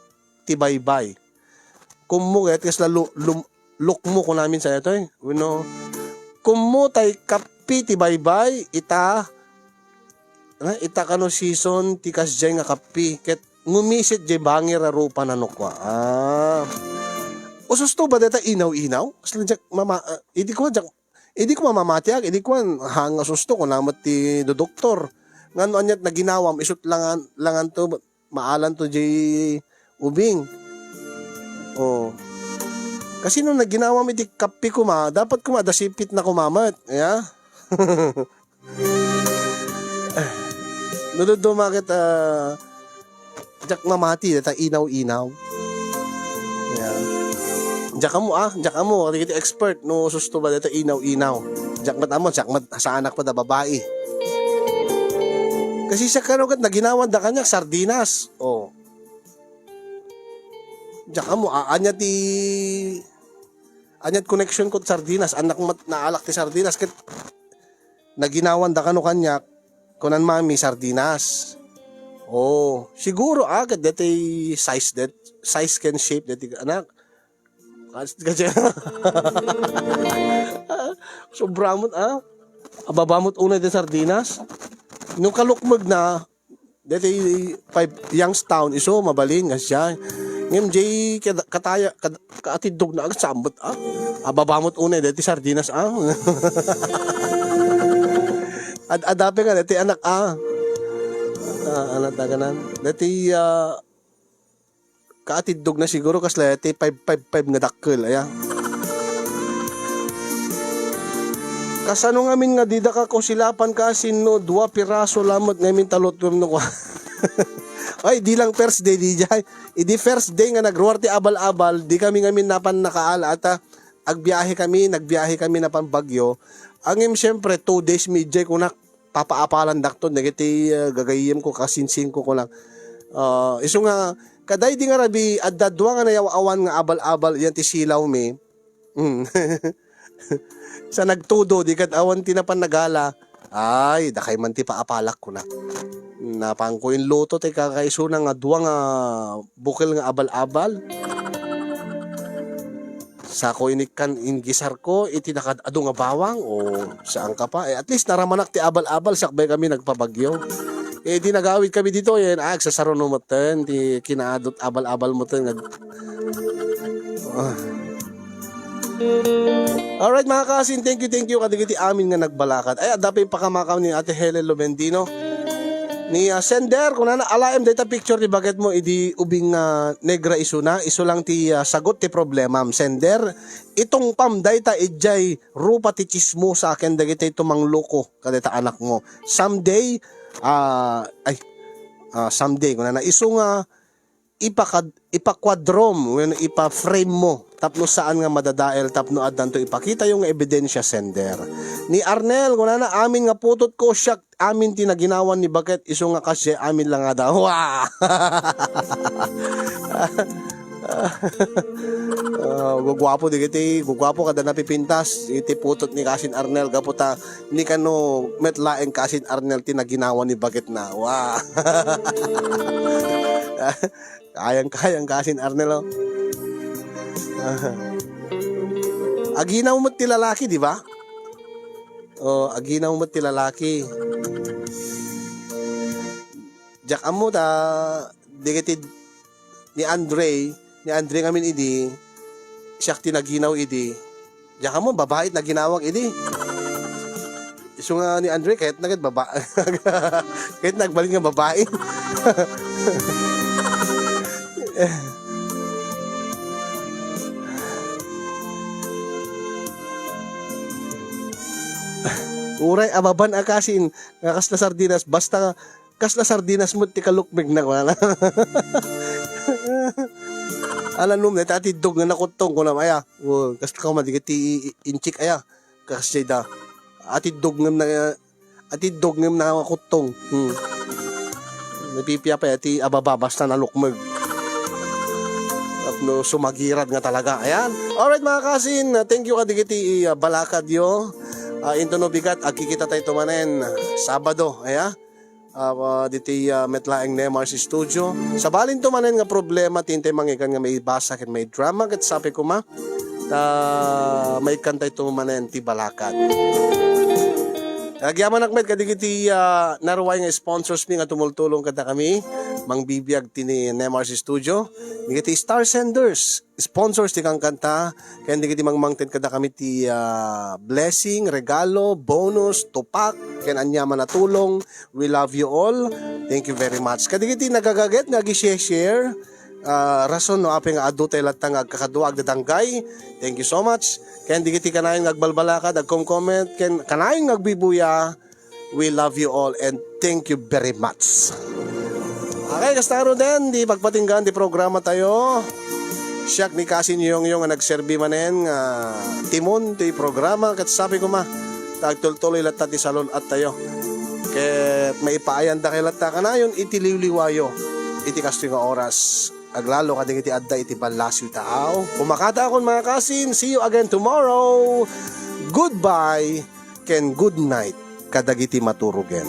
ti baybay." Kummo, ket kasla lu-, lum-, lukmo, kunamin sa itoy. Wenno, kummo, tay kappi, ti baybay, ita, na, ita kano season ti kasdiay nga kappi, ket ngumisit jay bangir a rupa nano kua. Ah. Ususto ba deta inaw-inaw? Kasla jak mama-, ah, idi kua jak, idi kua mamatiak, idi kua hang ususto, kuna met ti dodoktor. Ngano aniat naginawam, isut langan, langan to, maalan to jay ubing. Oh. Kasi no naginawam iti kappi kuma, dapat kuma adda sipit na kuma met. Ya? No, do, do, maket, ah, jak mamati, deta inaw-inaw. Yeah. Jak ammo, ah, jak ammo, dagiti expert, no, susto ba, deta inaw-inaw. Jak met ammo, jak met, saanak pa da babai. Kasi siak kano ket naginawan da kaniak, sardinas. Oh. Jak ammo, ah, ania ti, ania ti connection ko sardinas, annak met naalak ti sardinas, ket naginawan da kano kaniak, kunan mami, sardinas. Oh, siguro, ah, ket deti size det, size ken shape deti anak. Kas-, kasi, sobra met, ah. Ababa met unay ti sardinas. No kalukmeg na, deti five Youngstown, isu, mabalin, nga siya. Ngem, jay, kada-, kataya, kad-, kaatiddog na agad sambet, ah. Ababa met unay, deti sardinas, ah. Ad-, adape nga, deti anak, ah. Ah, anak, taganan. Deti, ah, kaatiddog na siguro, kasla, deti five five five nga dakkel, aya. Kasano ngamin nga dida ka kusilapan ka sinno dua piraso lamet ngamin talotwem no kua? Ay, di lang first day, di jay. Idi first day nga nagruar ti abal-abal, di kami ngamin napan nakaala, ata agbiahe kami, nagbiahe kami napan Baguio. Ngem siyempre, two days mi jay kunak, papaapalandakto, dagiti, ah, gagayyemko, kasinsingko ko lang. Ah, isu nga, kadaydi nga rabii, adda dua nga nayaw-awan nga abal-abal, yan ti silaw mi. Mm. Sa nagtudo, di kad awan ti napan nagala. Ay, dakay man ti paapalak, kuna. Napanko inluto ti kakaisuna nga dua nga bukel nga abal-abal. Sako inikkan, inggisarko iti nakaad-adu nga bawang, o saan ka pa? Eh, at least naramanak ti abal-abal, sakbay kami nagpabagyo. Eh, di nagawid kami dito, yan, ah, agsasaruno metten ti kinaadut abal-abal metten nga Ah. Alright, mga kasin, thank you, thank you kadagiti amin nga nagbalakad. Ay, adda pay pakamakam ni Ate Helen Lomendino. Ni, ah, sender, kunana, alaem dayta picture ti baket mo idi ubing nga negra isuna, isu lang ti, ah, sagot ti problemam. Sender, itungpam dayta idiay rupa ti chismosa ken dagiti tumangluko kadayta anak mo. Someday, ah, ay, ah, someday, kunana, isu nga ipakad-, ipakuadrom wenno ipa-frame mo tapno saan nga madadael tapno addanto ipakitayo nga ebidensya, sender. Ni Arnel, kunana, "Amin nga putotko, siak amin ti naginawan ni baket, isu nga kasdiay amin la ngada." Wa! Ah, guguapo digiti, guguapo kada napipintas iti putot ni Kasin Arnel gapu ta ni kano met laeng Kasin Arnel ti naginawan ni baket na. Wa! Kayang-kayang Kasin Arnel, oh. Aginaw met ti lalaki, di ba? Oh, aginaw met ti lalaki. Diak ammo ta, dagiti ni Andre, ni Andre ngamin idi, siak ti naginaw idi. Diak ammo, babai ti naginawak idi. Isu nga ni Andre, ket na ket baba-, ket nagbalin nga babai. Uray ababan a kasin, nga kasla sardinas, basta kasla sardinas met ti kalukmeg na, kunana. Ala, num, dayta atiddog nga nakuttong, kunam, aya. O, kasla koma, dagiti i-, i-, inchik, aya. Kasdiay da. Atiddog ngem na, atiddog ngem nakuttong. Hmm. Napipiapay, ati ababa, basta nalukmeg. no sumagirad nga talaga. Ayan. Alright, mga kasin, uh, thank you kadagiti, uh, balakadyo. Uh, into no bigat, agkikita tayo manen Sabado, ayan. Uh, uh, diti, uh, met laeng Nemar's Studio. Sabali to manen nga problema, ti intay mangikkan nga maibasa ken maidrama, ket sapay koma, ta maikkan tayo manen ti balakad. Agyamanak met kadagiti, ah, naruay nga sponsors mi nga tumultulong kadakami mangbibiag ti ni Nemar's Studio. Dagiti Star Senders, sponsors ti kankanta, ken dagiti mangmangted kadakami ti, ah, blessing, regalo, bonus, tupak, ken aniaman a tulong. We love you all. Thank you very much. Kadagiti nagagaget nga agi-share, ah, rason no apay nga adu tay latta nga agkakadua, agdadanggay. Thank you so much. Ken dagiti kanayon nga agbalbalakad, agkom-comment, ken kanayon nga agbibuya, we love you all and thank you very much. Okay, kasta ngaruden, ti pagpatinggaan ti programa tayo. Siak ni Kasin Yongyong nga nagserbi manen nga timon ti programa, ket sapay koma, ta agtultuloy latta ti salun-at tayo. Ket maipaayandakay latta kanayon iti liwliwayo iti kastoy nga oras. Aglalo kadagiti adda iti ballasiw taaw. Kumakataakon, mga kasin. See you again tomorrow. Goodbye ken good night kadagiti maturogen.